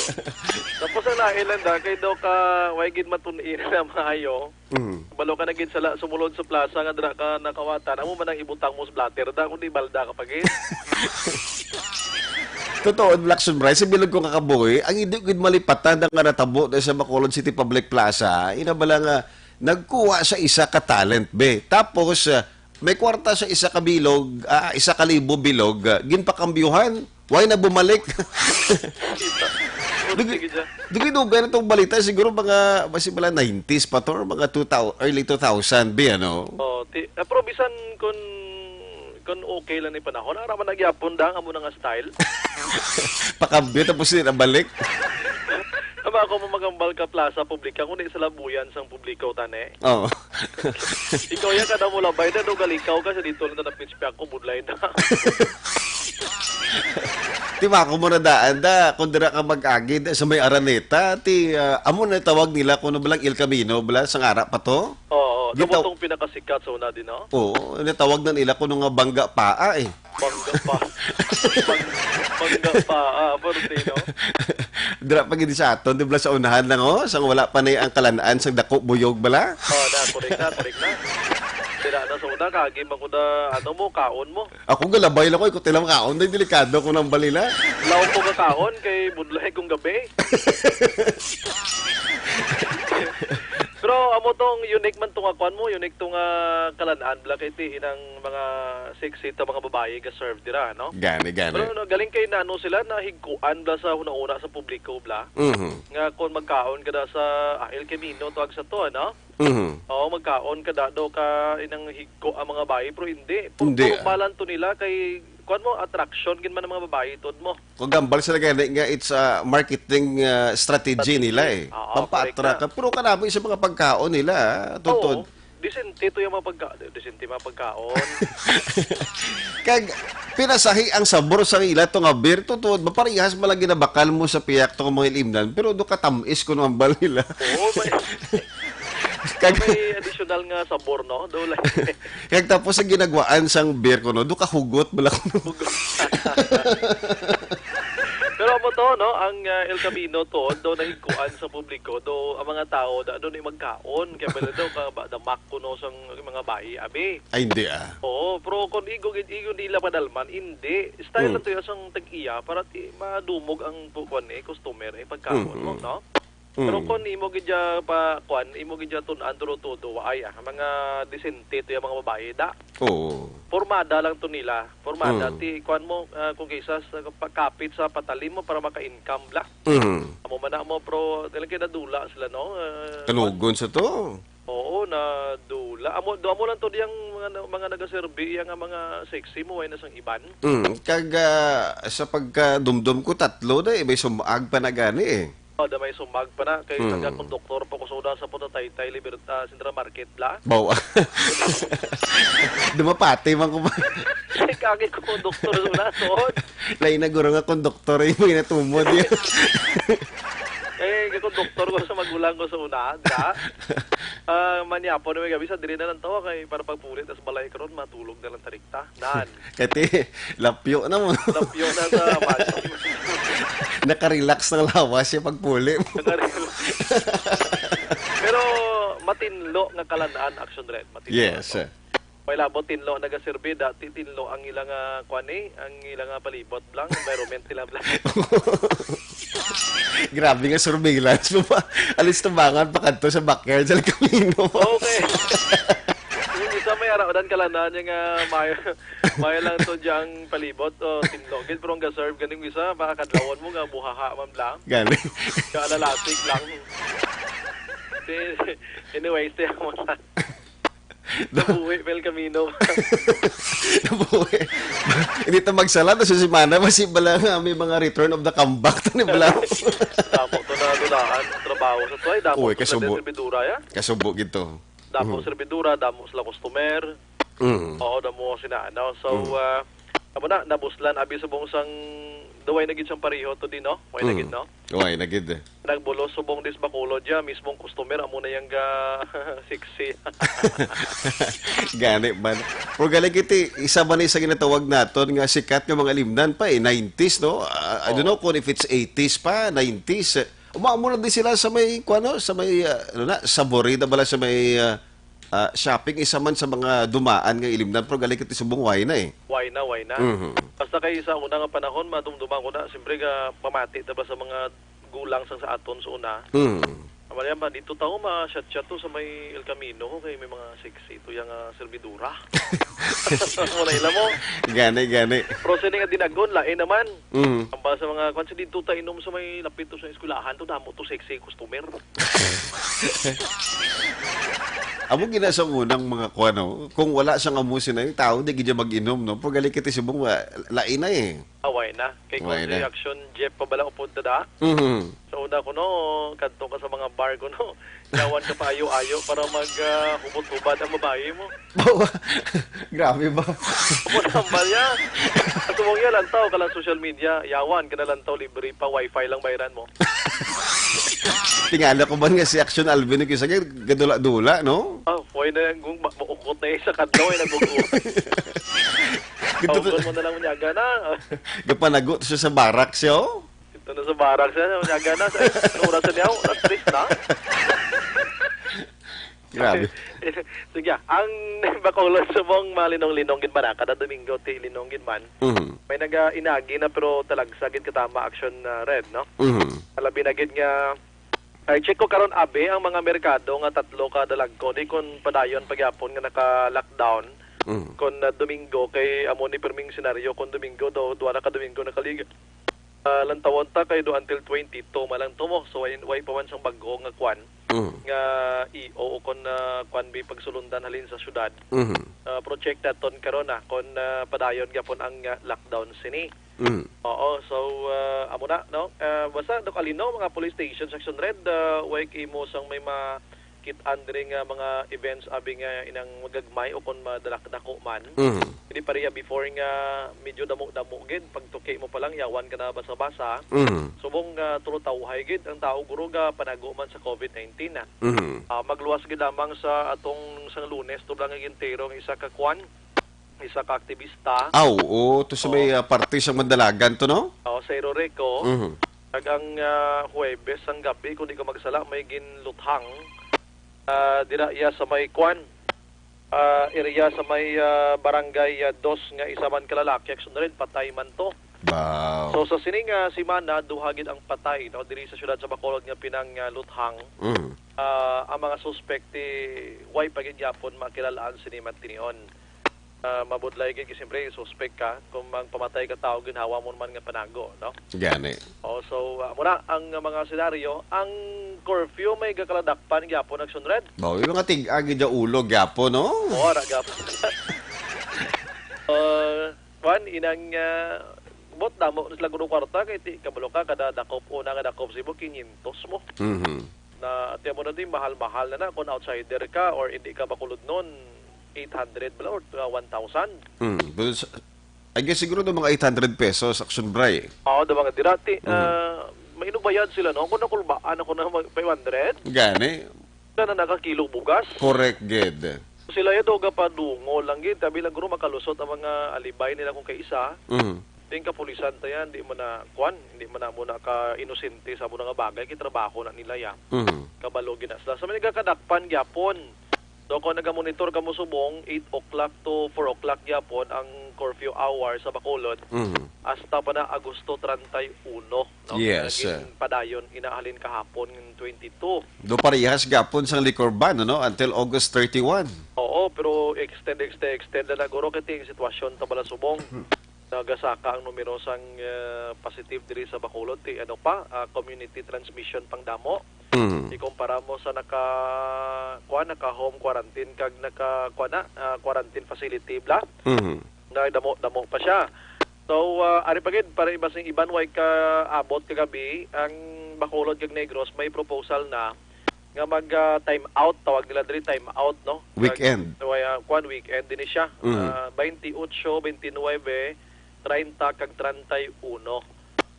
tapos ang lain lang da, kay daw ka, way gid matun-in na maayo. Mm. Balo ka na gid sala, sumulod sa plaza nga dira ka nakawatan. Amo man ang ibutang mo sa blotter da, kundi balda ka pa gid. Totoo, Black Sunrise, sa bilog ko nga kabuhi, ang hindi gid malipatan na nga natabo na sa Bacolod City Public Plaza, ina bala nga nagkuha sa isa ka talent, be. Tapos, ah, may kwarta sa isa ka bilog, ah, isa ka libo bilog, ah, ginpakambyuhan. Why na bumalik? Kita. Dugi, Sige siya. Dugi-dugay na tong balita, siguro mga, basi bala nineties pa to, or mga two thousand, early two thousand, be, ano? Oh, ti, ah, pero bisan kun, kun okay lang ni panahon, ara man nagyapon da, ang amo na nga style. Pakambyo, tapos din, nabalik. Aba, ako mo magambal ka plaza publika, kundi sa labuyan sang publiko, tani. Oo. Ikaw yan, kada mo labay na, no, galikaw ka sa dito lang na pitch pa ako, budlay na. Ti, mako mo na daan da, kung dira ka mag-agid sa may Araneta, ti, ah, amo na tawag nila kung ano, balang El Camino, bala, sang ara pa to? Oo, Gitaw- amo tong pinakasikat sa una din, no? Oo, natawag na nila kuno nga Bangga Paa, eh. Bangga pa. Bang-, bangga pa, ah, pwerte, no? Dira pa gid sa aton, di ba, sa unahan lang, oh, sang wala pa na ang kalanaan sang dako buyog bala? Oh, na, correct na, correct na. Dira na sa una, kagi man ko na, ano mo, kaon mo. Ako galabay lang ko, ikot nila makaon, day delikado ko nang balila. Law ko kakaon kay budlay kong gabi. Pero amo tong unique man to nga kwan mo, unique to nga kalanaan, bala kay ti inang mga sexy to mga babayi ga-serve dira, no? Gani, gani. Pero no, galing kay na ano sila, nahigkuan bala sa hunahuna sa publiko bala. Mhm. Nga kung magkaon ka da sa, ah, El Camino, tawag sa to, ano? Mhm. Oo, magkaon ka da do ka inang higko ang mga bayi, pero hindi. Puro Hindi, ah. Pormalan to nila kay, kuwan mo, attraction gid man ang mga babayi, tuod mo. Kung gambal sila gani nga it's a marketing, ah, strategy Strategy. nila eh. Oo, Pampa-attract correct na. ka. Pero kanami sa mga pagkaon nila, ah, Oo. tuod. Disente to yung mga pagka-, disente mga pagkaon. Kag pinasahi ang sabor sa ila to nga beer, tuod. Maparihas man lang ginabakal mo sa piyak to nga mga ilimnan, pero do katamis ko nang bal nila. Oo, may, Kag may additional nga sabor, no? Do lang. Kag tapos ang ginagwaan sang beer ko, no? Do kahugot bala ko, no? Hugot. Pero amo to, no? Ang, ah, El Camino to, do nahigkuan sa publiko, do ang mga tao, da, do ni magkaon, kaya pala daw, ka, ba, damak ko, no, sang mga bayi, abi. Ay, hindi, ah. Oo, pero kung igo, igo nila padalman, hindi. Style Hmm. lang to yung sang tag-iya, para ti, madumog ang, kuwan, eh, customer, eh, pagkaon Mm, mo, mm. no? Pero Mm. kung imo gid ya pa, kuan, imo gid ya tun-an tulo todo, ay, ah, mga disente to yung mga babae, da. Oo. Pormada lang to nila. Pormada, Mm. ti, kuan mo, ah, kung kaysa sa pagkapit sa patalim mo para maka-income la. Mm. Amo man na mo, pero talaga nadula sila, no? Ah, Kanugon sa to. Oo, nadula. Amo, do amo lang to diyang mga, mga nagaserbi, iya nga mga sexy mo, ay na sang iban. Mm. Kag, ah, sa pagkadumdum ko, tatlo na eh. May sumag pa na gani eh. Oh, da may sumag pa na kay Hmm. taga konduktor pa ko sa una sa Punta Taytay, Liberta, Central Market la. Bawa. Dumapati man ko ba? Kay kagi ko konduktor sa una, tuod. Lain na guro nga konduktor, eh, may natumod yun. Eh, kay konduktor ko sa magulang ko sa una, da. Ah, manyapon na may gabi sa diri na lang tawa kay para pagpulit tas balay karon matulog na lang tarik ta. Nan. Kati, lapyo na mo. Lapyo na sa bata. Nakarelax ng lawas siya pagpuli mo. Nakarelax. Pero matinlo nga kalanaan, Action Red. Matinlo Yes, to. Sir. May labot tinlo nagaserbi, dati tinlo ang ilang, ah, kwan eh, ang ilang, ah, palibot lang, environment nila lang. Grabe nga surveillance mo pa. Alis tubangan pa kadto sa backyard sa Camino. Okay. Yung isa may araudan kalanaan niya nga may, may lang to diyang palibot o tinlogin, pero ang ga-serve ganing isa, baka kadlawon mo nga buhaha man lang. Gani. Kalalasig lang. Di, anyways, tiyan mo lang. Nabuhi pa El Camino. Nabuhi. Hindi ta magsala, ta sa semana, masi bala nga may mga return of the comeback, ta ni bala. Damo to na dulaan, trabaho sa tuway, damo Uy, to sa kasubo. Servidura, ya? Kasubo gid to. Damo Mhm. servidura, damo sila customer. Mhm. Oo, damo sila, ano. So, Mhm. ah, Amo na, nabuslan abi subong sang duway na gid sang pareho to din, no? Way na gid, Mm. no? Way na gid. Nagbulos subong dis Bacolod ya, mismong customer amo na yang ga sexy. Gani man. Pero galing iti, isa man ni sa ginatawag naton nga sikat nga mga limnan pa eh, nineties, no? Ah, I don't Oh. know kung if it's eighties pa, nineties. Umamo na din sila sa may, kuwan, no? Sa may, ah, ano na, Saborida bala sa may, ah, ah, shopping, isa man sa mga dumaan nga ilimnan, pero galing iti subong way na eh. Way na, way na. Mhm. Basta kay sa una nga panahon, madumduman ko na, siyempre ga pamati ta ba sa mga gulang sang sa aton sa una. Mhm. Amalya ba, dito tao ma-chat-chat to sa may El Camino, kay may mga sexy to yang, ah, servidora. Wala ila mo. Gani, gani. Pero sini nga dinagon, lain naman. Mhm. Ang ba sa mga, kwan sa dito ta inom sa may lapit to sa eskwelahan, to damo to sexy customer. Amo gina sa unang mga kuwan, no? Kung wala sang amo sina yung tao, di gid mag-inom, no? Pero galing iti subong, wa-, lain na eh. Away na. Kay kung Way na. si Action Jeff pa bala upod na da, Mhm. sa una ko, no, kadto ka sa mga bar ko, no, yawan ka pa ayo-ayo para mag, ah, hubot-hubad ang babae mo. Bawa. Grabe ba? Upod ang balya. At subong yan, lantaw ka lang social media, yawan ka na lantaw, libre pa, wifi lang bayaran mo. Tingala ko man nga si Action Alvin, yung isa nga, gadula-dula, no? Ah, pwede na yung gung-, ma-, maukot na yung sa kadlaw, eh, nag-uukot. Gito Tawgon mo na lang, manyaga na. Gapanagot siya sa barak siya, oh. Ito na sa barak siya, manyaga na. Sa, anong oras na niya? Alas tres na. Grabe. Sige, ang Bacolod subong malinong-linong gid man, ah, kada Domingo ti linong gid man. Mhm. May naga-inagi na pero talagsa gid katama Action, ah, Red, no? Mhm. Labi na gid nga, ay, check ko karon, abi, ang mga merkado nga tatlo ka dalagko, di kon padayon pagyapon nga naka-lockdown. Mhm. Kon, ah, Domingo, kay amo ni pirming senaryo, kon Domingo daw, duha na ka Domingo nakaligad. Ah, lantawon ta kay do until twenty-two man lang to mo. So, way, way pa man sang bag-o nga kwan, Mm. nga E O o kon, ah, kwan bi pagsulundan halin sa syudad. Mhm. Ah, pero check naton karon, ah, kon, ah, padayon gyapon ang, ah, lockdown sini. Mm. Oo, so, ah, amo na, no? Ah, basta, Doc Alino, mga police station, Section Red, ah, way kimo sang may ma-, kit-an diri nga mga events abi nga inang magagmay o kon madalakdako man. Mhm. Hindi pareha before nga medyo damo-damo gid, pagtuki mo pa lang, yawan ka na basa-basa. Mhm. Subong nga tulo tawhay gid ang tao guro ga panago man sa covid nineteen, ah. Mhm. Ah, magluwas gid lamang sa atong sang Lunes, tublang nga gintero ang isa ka kwan, isa ka aktibista. Ah, oo. To sa may, Oo. ah, parte sa Mandalagan to, no? Oo, sa Iroreco. Mhm. Kag ang, ah, Huwebes sang gabi, kung di ko magsala, may ginluthang, ah, dira iya sa may kwan, ah, area sa may, ah, barangay, ah, dos nga isa man ka lalaki, Action Red, patay man to. Wow. So, sa sining, ah, simana, duha gid ang patay, no, diri sa siyudad sa Bacolod nga pinang, ah, luthang. Mm. Ah, ang mga suspect, ti, way pa gid gyapon makilalaan sini man tinion. Ah, mabudlay gid, siyempre, suspect ka. Kung ang pamatay ka tao, ginhawa mo naman nga panago, no? Gani. Oh, so, ah, muna ang mga senaryo, ang curfew may gakaladakpan gyapon, Action Red? Bawi, mga tig-agi dya ulo gyapon, no? Oo, ra gyapon. Uh, kwan, inang, ah, bot damo na sila guro kwarta, kay ti, kabalo ka, kada dakop, una nga dakop, sibo, kinyentos mo. Mhm. Na, ti mo na di, mahal-mahal na na, kung outsider ka, or hindi ka Bacolodnon, eight hundred bala, or, ah, one thousand. Mm. Pero sa, I guess siguro do mga eight hundred pesos, Action Bray. Oo, do mga dirati. Mhm. Ah, mainog bayad sila, no? Kung nakulbaan ako na mag five hundred, Gani. na, na nakakilo bugas. Correct, gid. Sila ya do gapadungo lang gid. Tabi lang guro makalusot ang mga alibay nila kung kaisa. Mhm. Ting kapulisan ta yan, di man na, kwan, hindi man na mo na ka inosente sa mo na nga bagay, kay trabaho na nila ya. Mhm. Kabalo gid na sila. So, may nagakadakpan gyapon. So, kung nagamonitor ka mo subong, eight o'clock to four o'clock gyapon ang curfew hour sa Bacolod. Mhm. Hasta pa na Agosto treinta y uno, no? Yes, Naging sir. padayon, inahalin kahapon, twenty-two. Do parehas gapon sang liquor ban, no? Until August thirty-one. Oo, pero extend, extend, extend na naguro kay ting sitwasyon ta bala subong. Hmm. Nagasaka ang numero sang, eh, positive diri sa Bacolod, ti ano pa, ah, community transmission pang damo. Mm. Ikumpara mo sa naka, kuan, naka home quarantine kag naka, kuan na, ah, quarantine facility bla, Mm. nga damo-damo pa siya. So, ah, ari pa gid, para iba sing iban, way ka abot kagabi, ang Bacolod kag Negros may proposal na nga mag, ah, time out, tawag nila diri, time out, no? Weekend. Kag, way, ah, kuan, weekend din siya. Mm. Ah, twenty-eight, twenty-nine, treinta kag treinta y uno.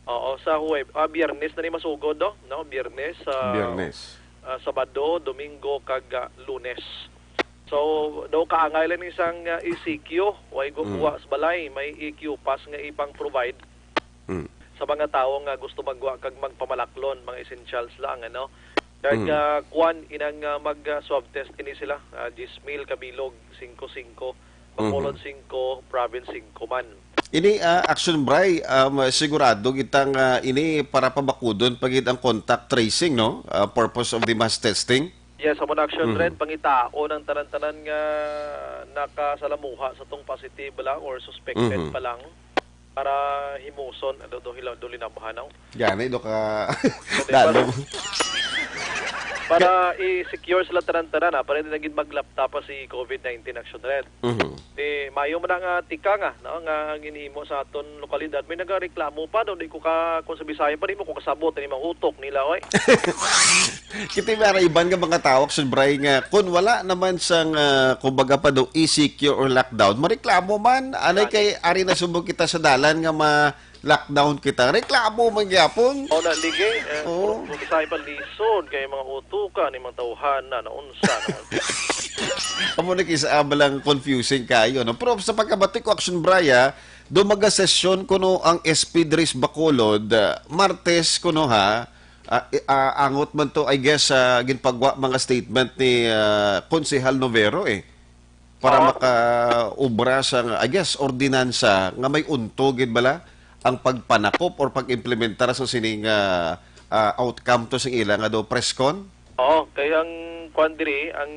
Oo, sa Huweb-, ah, Biyernes na ni masugod, no? No, Biyernes, ah, Biyernes. Ah, Sabado, Domingo, kag, ah, Lunes. So, daw kaangay lang isang, ah, E C Q, way Mm. guwa sa balay, may E Q pass nga ipang-provide Mm. sa mga tawo nga gusto magwa kag magpamalaklon, mga essentials lang, ano? Kag, Mm. ah, kuwan, inang, ah, mag, ah, swab test ini sila, ah, diyes mil kabilog, singko singko, Bacolod Mhm. singko, Province singko man. Ini, ah, Action Bri, um, sigurado kita nga ini para pabakudon pa gid ang contact tracing, no? Ah, purpose of the mass testing. Yes, amo na Action Mhm. Red, pangitaon ang tanan-tanan nga nakasalamuha sa tong positive lang or suspected Mhm. pa lang para himuson, ano, do, hila-, do linabhan, no? Gani, do ka Pwede, dalom. para, para i-secure sila tanan-tanan, ha, para hindi na gid maglapta pa si covid nineteen Action Red. Mhm. Di, mayo man na nga tikang, ah, no, nga ginhimo sa aton lokalidad. May nagareklamo pa, no? Di ko ka, kung sa Bisaya pa, di mo ko kasabot, ni mga utok nila, oy. Kita may ara iban nga mga tao, Action Bri, nga kung wala naman sang, ah, kumbaga pa daw, E C Q or lockdown, mareklamo man. Anay Gani. kay ari na subong kita sa dalan nga ma-lockdown kita. Reklamo man gyapon. O, na, ligi, eh, Oo. Kung sa iba lisod, kay mga utukan, ni mga tawhana, naunsa, no? Amo na kisa, ah, balang confusing kayo, no? Pero sa pagkabati ko, Action Bri, ah, do magasesyon kuno ang S P diri sa Bacolod, ah, Martes kuno, ha? Ah, i-, ah, angot man to, I guess, ah, ginpagwa mga statement ni, ah, Konsehal Novero, eh, para Oo. makaubra sa, I guess, ordinansa nga may unto gid bala ang pagpanakop or pag-implementar sa sining, ah, ah, outcome to sing ila nga do press con? Oo, kay ang kwan diri, ang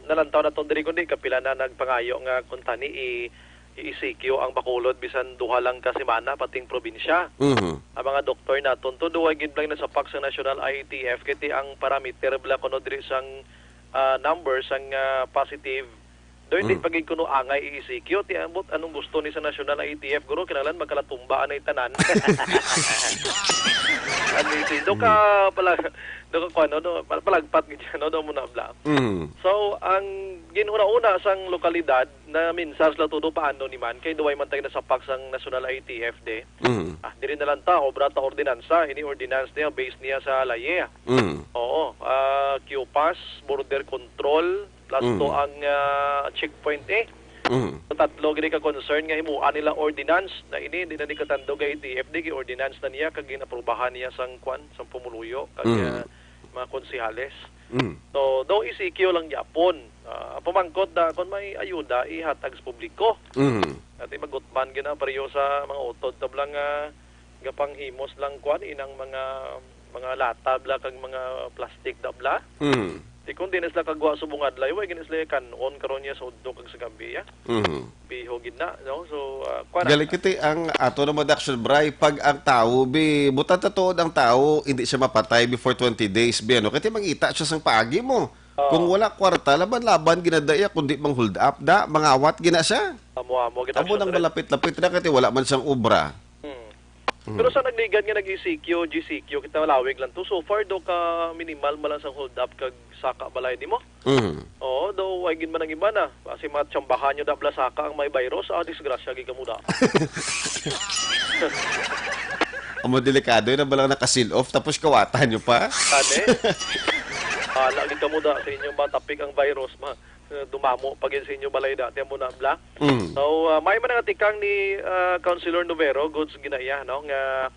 nalantaw naton diri kundi kapila na nagpangayo nga kung tani i-, i-E C Q ang Bacolod bisan duha lang ka semana pating probinsya. Mhm. Ang mga doktor naton to, duwa gid lang nasapak sa National I A T F, kay ti ang parameter bala kuno diri sang, ah, number sang, ah, positive, do hindi Mm. pa gid kuno angay i-E C Q. Ti ambot anong gusto ni sa National I A T F, guro, kinahanglan magkalatumba anay tanan. Ano ito? Do ka Mm. pala, do ka kuwan, no? Do, pal-, palagpat gid yan, no? Do mo na bla. Mm. So, ang ginhuna-una sang lokalidad na minsan sila todo paano ni man, kay duway man tayo nasapak sang National I A T F de. Mm. Ah, diri na lang ta, obra ta ordinansa, ini ordinance niya, base niya sa laye. Mm. Oo, ah, Q pass, border control, plus Mm. to ang, ah, checkpoint, eh. Mm. So, tatlo gini ka concern nga himuan nila ordinance na ini, di na ni katandog kay I T F D, gi-ordinance na niya, kag ginaprubahan niya sang kwan, sang pumuluyo, kag, Mm. ah, mga konsehales. Mm. So, daw E C Q lang gyapon. Ah, pamangkot na kung may ayuda, ihatag sa publiko. Mm. Ati magutman gina pareho sa mga utod tabla nga gapanghimos lang kwan inang mga, mga lata bla kag mga plastic da bla. Mm. Di kung di na sila kagwa subong adlaw, way gina sila kan-on karon niya sa udto kag sa gabi, ya. Mm. Piho gid na, no? So, ah, kwan na. Gali kiti ang ato naman action, Bri, pag ang tawo, bi, buta tatuod ang tawo, hindi siya mapatay before twenty days, bi, ano? Kati mangita siya sang paagi mo. Oo. Kung wala kwarta, laban-laban ginadaya, kundi mang hold up, da, mangawat gina siya. Amo, amo, gid Amo ang nang action, Red. Malapit-lapit na, kati wala man sang obra. Hmm. Mm. Pero sa nagligad nga nag-E C Q, G C Q, kita malawig lang to. So far, do ka minimal man lang sang hold up kag saka balay nimo. Mm. Oo, do way gid man ang iba na. Kasi matsambahan nyo da bla saka ang may virus, ah, disgrasya gid kamo da. Amo delikado yun, na balang naka-seal off, tapos kawatan nyo pa. Tani? Hala gid kamo da sa inyong matapik ang virus, ma, eh, dumamo pa gid sa inyong balay dati, amo na bla. Mm. So, ah, may man nga tikang ni, ah, Councilor Novero, goods ginaya, no, nga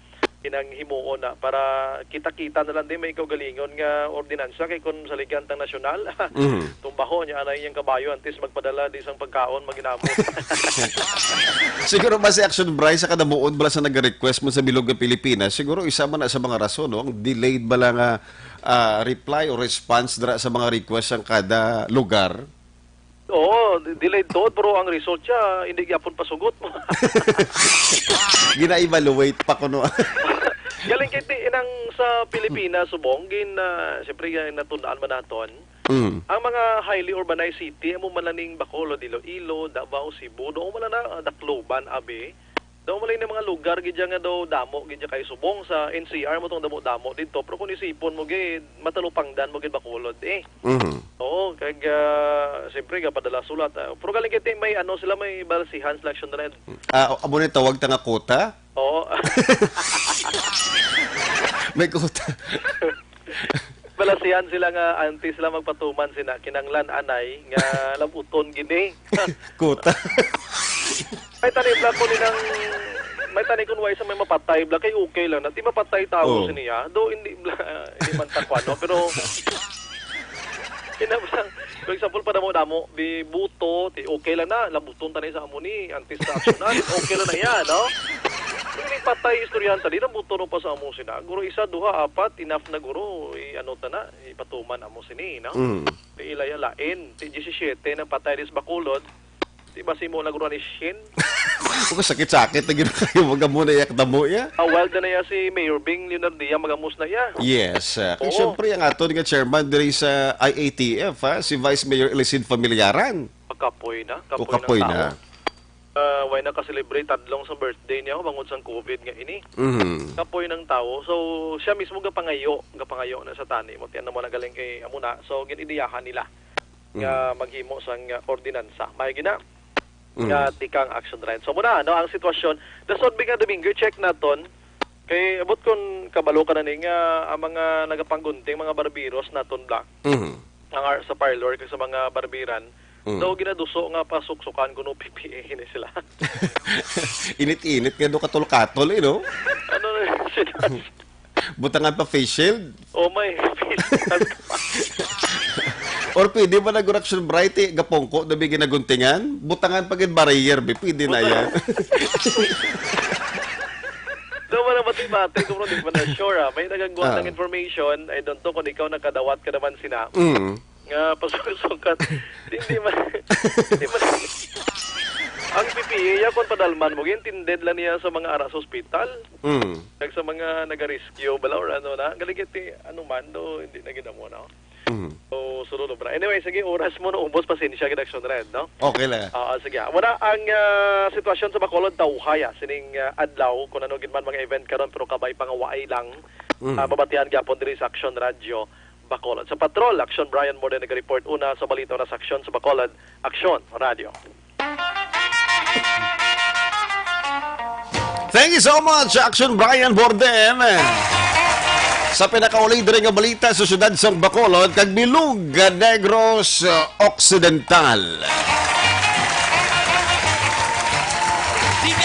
kinang himuon na para kita-kita na lang din may kaugalingon nga ordinansa kay kung saligan tang nasyonal, Mm. tumbaho niya anay iyang kabayo antes magpadala di sang pagkaon maginamo. Siguro ba si Action Bryce sa kadamuon bala sa nag-request mo sa bilog nga Pilipinas, siguro isa man na sa mga rason, no? Ang delayed bala nga, ah, reply o response dira sa mga request sang kada lugar. Oo, d-, delayed to, pero ang result siya, hindi gyapon pasugot. Gina-evaluate pa kuno. Galing kay ti-, inang sa Pilipinas, subong, gin, ah, siyempre, yung natun-an man naton. Mm. Ang mga highly urbanized city, amo man lang ning Bacolod, Iloilo, Davao, Cebu, doon man lang na, ah, Dakloban, abi. Daw malay na mga lugar gid dyan nga daw damo gid dyan kay subong sa N C R mo tong damo-damo dito. Pero kung isipon mo gid, matalupangdan mo gid Bacolod eh. Mhm. Oo, kag, Kaya, siyempre, gapadala sulat, ah. Pero galing kiti, may ano sila, may balsihan sila, Action Red. Ah, amo ni tawag ta nga quota? Oo. May quota. Balasihan sila nga antes sila magpatuman sina, kinanglan anay nga labuton gini. Quota. May tani bla ko ni nang, may tani kun way sa may mapatay bla, kay okay lang na. Di mapatay tao Oo. Siniya. Do hindi bla, hindi man takwa, no? Pero, kinabang, for example, padamo-damo, di buto, di okay lang na, labuton tani sa amo ni, antes sa aksyonan, okay lang na yan, no? Pero hindi patay, istoryahan tani, labuton pa sa amo sina. Guro isa, duha, apat, enough na guro, i-ano ta na, ipatuman amo sini, no? Mm. Di ilaya lain, di diyesisiyete na patay dis Bacolod, di ba si mo na guro ni Shin? Kung sakit-sakit na gina kayo, wag mo na iyak damo, ya? Ah, wild na na ya si Mayor Bing Leonardia, magamos na ya. Yes, ah, kay Oo. Siyempre, ang aton nga chairman diri sa I A T F, ha, si Vice Mayor Elicid Familiaran. Kapoy na, O, kapoy kapoy ng tao. Na. Ah, way na ka-celebrate tadlong sa birthday niya, bangod sang covid nga ini. Mhm. Kapoy ng tao. So, siya mismo gapangayo, gapangayo na sa tani mo. Tiyan na mo na galing kay amo na. So, ginidiyahan nila nga Mm. maghimo sang, ah, ordinansa. May gina, Mm. nga tikang action line. So, muna, ano ang sitwasyon? Dasod, Bing, nga Domingo, check naton. Kay, abot kun kabalo ka na ni nga ang mga nagapanggunting, mga barberos naton, Black. Mhm. Ang ar-, sa parlor, kag sa mga barberan, Mm. daw ginaduso nga pasuksukan kuno P P A ni sila. Init-init nga do katol-katol, eh, no? Ano na yun? Butangan pa face shield? Oh, may face shield. Or pwede ba nag-reaction bright, eh, gapongko na may ginaguntingan? Butangan pa gid barrier, be. Pwede na Butangan. Yan. Daw wala bati-bati, kung di pa na sure, ah. May nagagwa Ah. ng information, I don't know kung ikaw nakadawat ka naman sina. Mm. Nga pasukat-sukat. Di, di man, di man. Ang P P A, ya, kung padalman mo, gintinded lang niya sa mga ara sa ospital. Mm. Kag sa mga nag-rescue, bala, or ano na. Galigit, eh, ano man, do, hindi na ginamo, no? Mm. So, sulod, obra. Anyway, sige, oras mo na ubos, pasensya, gid, Action Red, no? Okay lang. Ah, sige. Wala ang, ah, sitwasyon sa Bacolod, tawhay, ah, sining, ah, adlaw, kung ano gid man mga event karon, pero kabay pa nga waay lang, Mm. ah, mabatian gyapon diri sa Action Radio. Bacolod. Sa Patrol, Action Brian Morden nag-report una sa balita na sa Aksyon sa Bacolod, Aksyon Radio. Thank you so much, Action Brian Morden. Sa pinakauli diri nga balita sa siyudad sang Bacolod kag Bilog, Negros Occidental.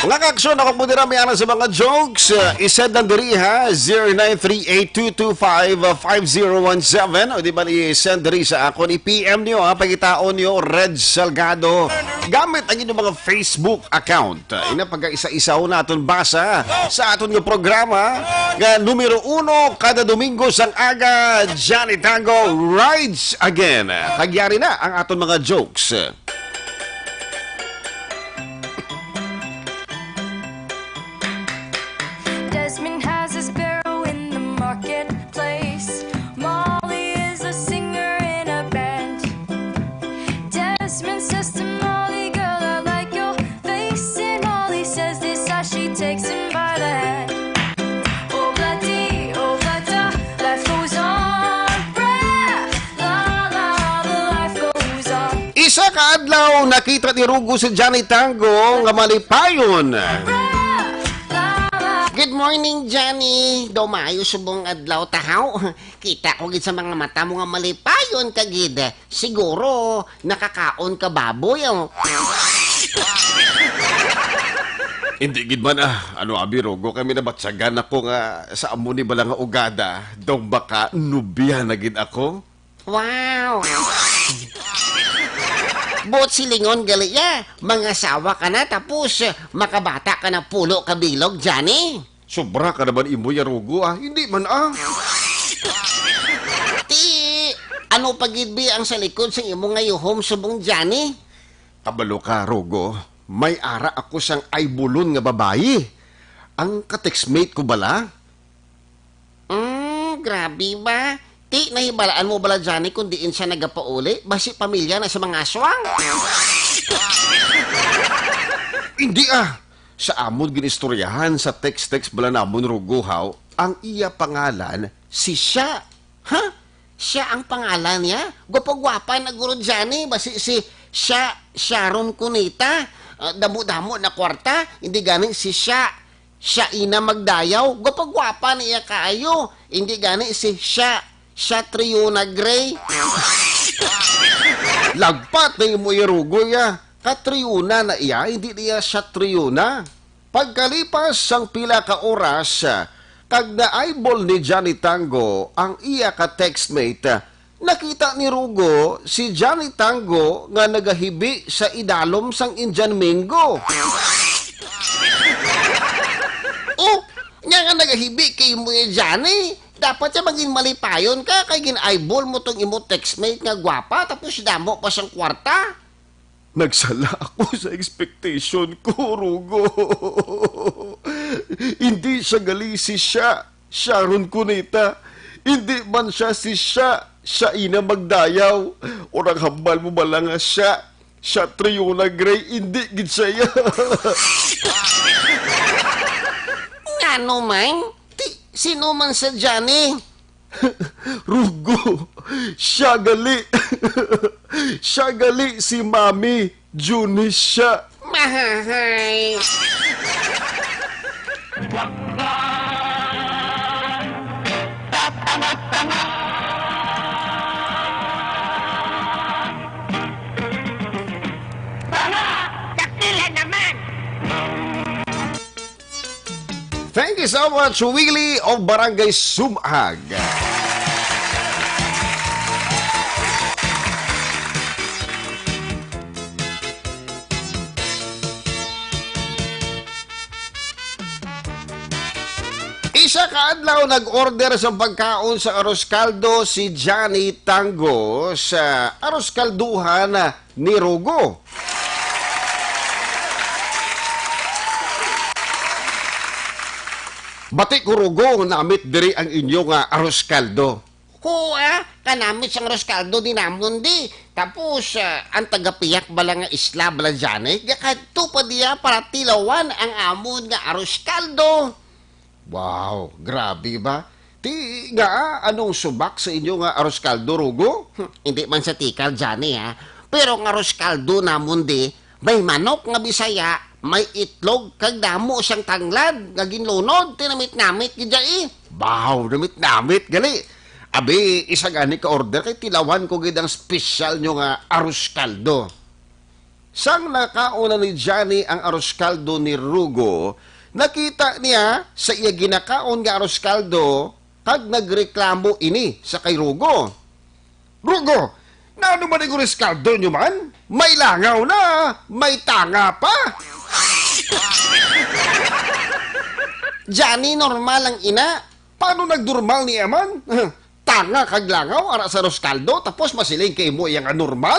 Mga kaaksyon, ako po dira may anak sa mga jokes. Uh, i-send lang diri, ha, zero nine three eight two two five five zero one seven, o di ba i-send diri sa akon, i-P M niyo, ha, pagitaon niyo, Red Salgado, gamit ang inyong mga Facebook account. Uh, ina pagkaisa-isa naton basa sa aton nga programa nga numero uno kada Domingo sang aga, Johnny Tango Rides Again. Kagyari na ang aton mga jokes. Desmond has a sparrow in the marketplace. Molly is a singer in a band. Desmond says to Molly, "Girl, I like your face." And Molly says this as she takes him by the hand. Oh, bloody, oh, bloody, life goes on. Brah! La, la, the life goes on. Isa ka adlaw, nakita ni Rugo si Johnny Tango nga malipayon. Good morning, Johnny. Daw maayo subong adlaw, tahaw. Kita ko gid sa mga mata mo nga malipayon ka gid. Siguro, nakakaon ka baboy, oh. Hindi gid man, ah. Ano, abi, Rugo, kami nabatsagan ako nga sa amo ni bala nga ugada. Daw baka nubya na gid ako. Wow! Buot silingon gali ya, mangasawa ka na tapos makabata ka na pulo ka bilog, Johnny? Sobra ka naman imo ya, Rugo, ah. Hindi man, ah. Ti, ano pa gid bi ang sa likod sa imo nga yuhom subong, Johnny? Kabalo ka, Rugo. May ara ako sang ay bulon nga babayi. Ang ka-textmate ko bala? Mm, grabe ba? Ti, nahibalaan mo bala, Johnny, kung diin siya nagapauli? Basi pamilya na sa mga aswang? Hindi ah. Sa amon ginistoryahan sa text-text bala namon, Rugo, haw, ang iya pangalan si Sha. Ha? Siya ang pangalan niya? Gwapa-gwapa na guro, Johnny. Basi si siya, Sharon Cuneta. Ah, damo-damo na kwarta. Hindi gani si siya, siya ina magdayaw. Gwapa-gwapa niya kaayo. Hindi gani si siya, siya Triona Gray. Lagpat na imo irugo ya. Katriona na iya, hindi niya siya Triona. Pagkalipas sang pila ka oras, kag na-eyeball ni Johnny Tango ang iya ka textmate, nakita ni Rugo si Johnny Tango nga nagahibi sa idalom sang Indian Mango. Oh, nya nga nagahibi kay mo, eh, Johnny. Dapat siya maging malipayon ka kay gin-eyeball mo tong imo textmate nga gwapa tapos damo pa sang kwarta. Nagsala ako sa expectation ko, Rugo. Hindi siya gali si siya, Sharon Cuneta. Hindi man siya si siya, siya ina magdayaw. Orang hambal mo bala nga siya, siya Triona Gray, hindi gid siya. Ngano man? Ti, sino man sa Johnny? Rugo, siya gali. Siya gali si Mami Junisha. Mahahay. Tanga! Dakila naman! Thank you so much, Willie of Barangay Sumag. Isa ka adlaw nag-order sa pagkaon sa arroz caldo si Johnny Tango sa arroz calduhan ni Rugo. Bati ko, Rugo, namit diri ang inyo nga arroz caldo. Ko, ah, kanamit sang arroz caldo di namon di. Tapos, ah, ang tagapiyak bala nga isla bala dyan, eh, gakadto pa diya para tilawan ang amon nga arroz caldo. Wow, grabe ba? Ti, nga, anong subak sa inyo nga arroz caldo, Rugo? Hmm, hindi man sa tikal, Johnny, ha? Pero ang arroz caldo namon di, may manok nga Bisaya, may itlog, kag damo siyang tanglad nga ginlunod. Tinamit-namit gid, eh. Wow, namit-namit, gali. Abi, isa gani ka order kay tilawan ko gid ang special nyo nga arroz caldo. Sang nakaon na ni Johnny ang arroz caldo ni Rugo, nakita niya sa iya ginakaon nga arroz caldo kag nagreklamo ini sa kay Rugo. "Rugo, nano man ang arroz caldo nyo man? May langaw na, may tanga pa." Johnny, normal lang ina. Paano nagnormal ni Aman? Tanga kag langaw ara sa arroz caldo, tapos masiling kay mo iya nga normal?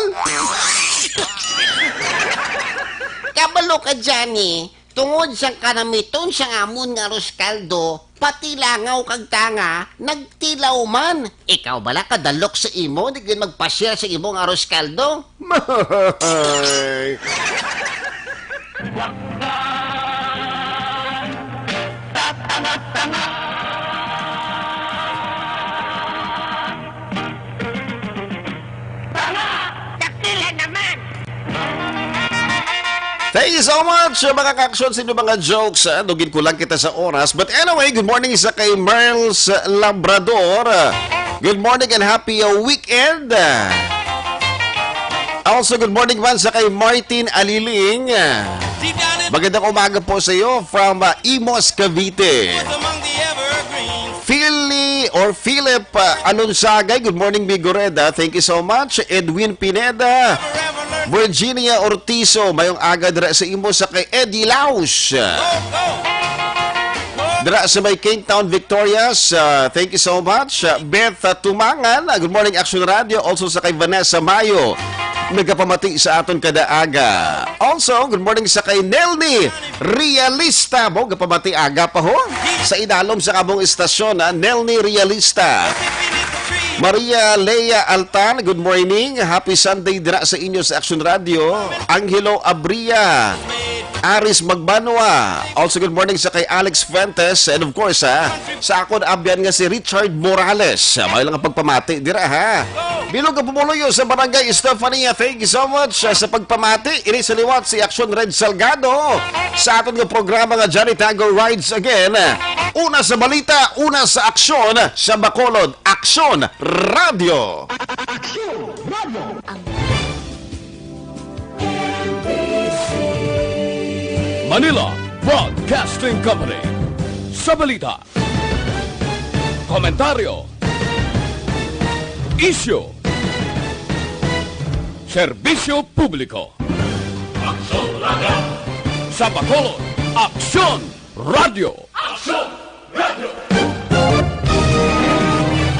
Kabalo ka, Johnny, tungod sang kanamiton sang amon nga arroz caldo, pati langaw kag tanga, nagtilaw man. Ikaw bala kadalok sa imo, di gid magpa-share sa imo nga arroz caldo? Mahay! Tanga! Dakila naman! Thank you so much, mga ka-aksyon, sa inyong mga jokes, ah. Dugin ko lang kita sa oras. But anyway, good morning sa kay Merls Labrador. Good morning and happy, uh, weekend. Also, good morning man sa kay Martin Aliling. Magandang umaga po sa iyo from, uh, Imus, Cavite. Philly or Philip, uh, Anonsagay, good morning, Migoreda. Thank you so much. Edwin Pineda, Virginia Ortizo, mayong aga dira sa imo sa kay Eddie Laus. Dira sa may Kingtown, Victorias, uh, thank you so much. Uh, Beth, uh, Tumangan, uh, good morning, Action Radio. Also sa kay Vanessa Mayo, nagapamati sa aton kada aga. Also, good morning sa kay Nelny Realista. Mo, gapamati aga pa ho. Sa idalom sa kabong istasyon, ha? Nelny Realista. Maria Lea Altan, good morning. Happy Sunday dira sa inyo sa Action Radio. Angelo Abria. Aris Magbanwa. Also, good morning sa kay Alex Fuentes. And of course, ha, sa akon abyan nga si Richard Morales. May lang ang pagpamati dira, ha. Bilog nga pumuluyo sa Barangay Estefania. Thank you so much, ah, sa pagpamati. Ini sa liwat si Aksyon Red Salgado sa aton nga programa nga Johnny Tango Rides Again. Una sa balita, una sa aksyon sa Bacolod. Aksyon Radio. Manila Broadcasting Company. Sa balita, komentaryo, isyu, serbisyo publiko. Aksyon Radio. Sa Bacolod, Aksyon Radio. Aksyon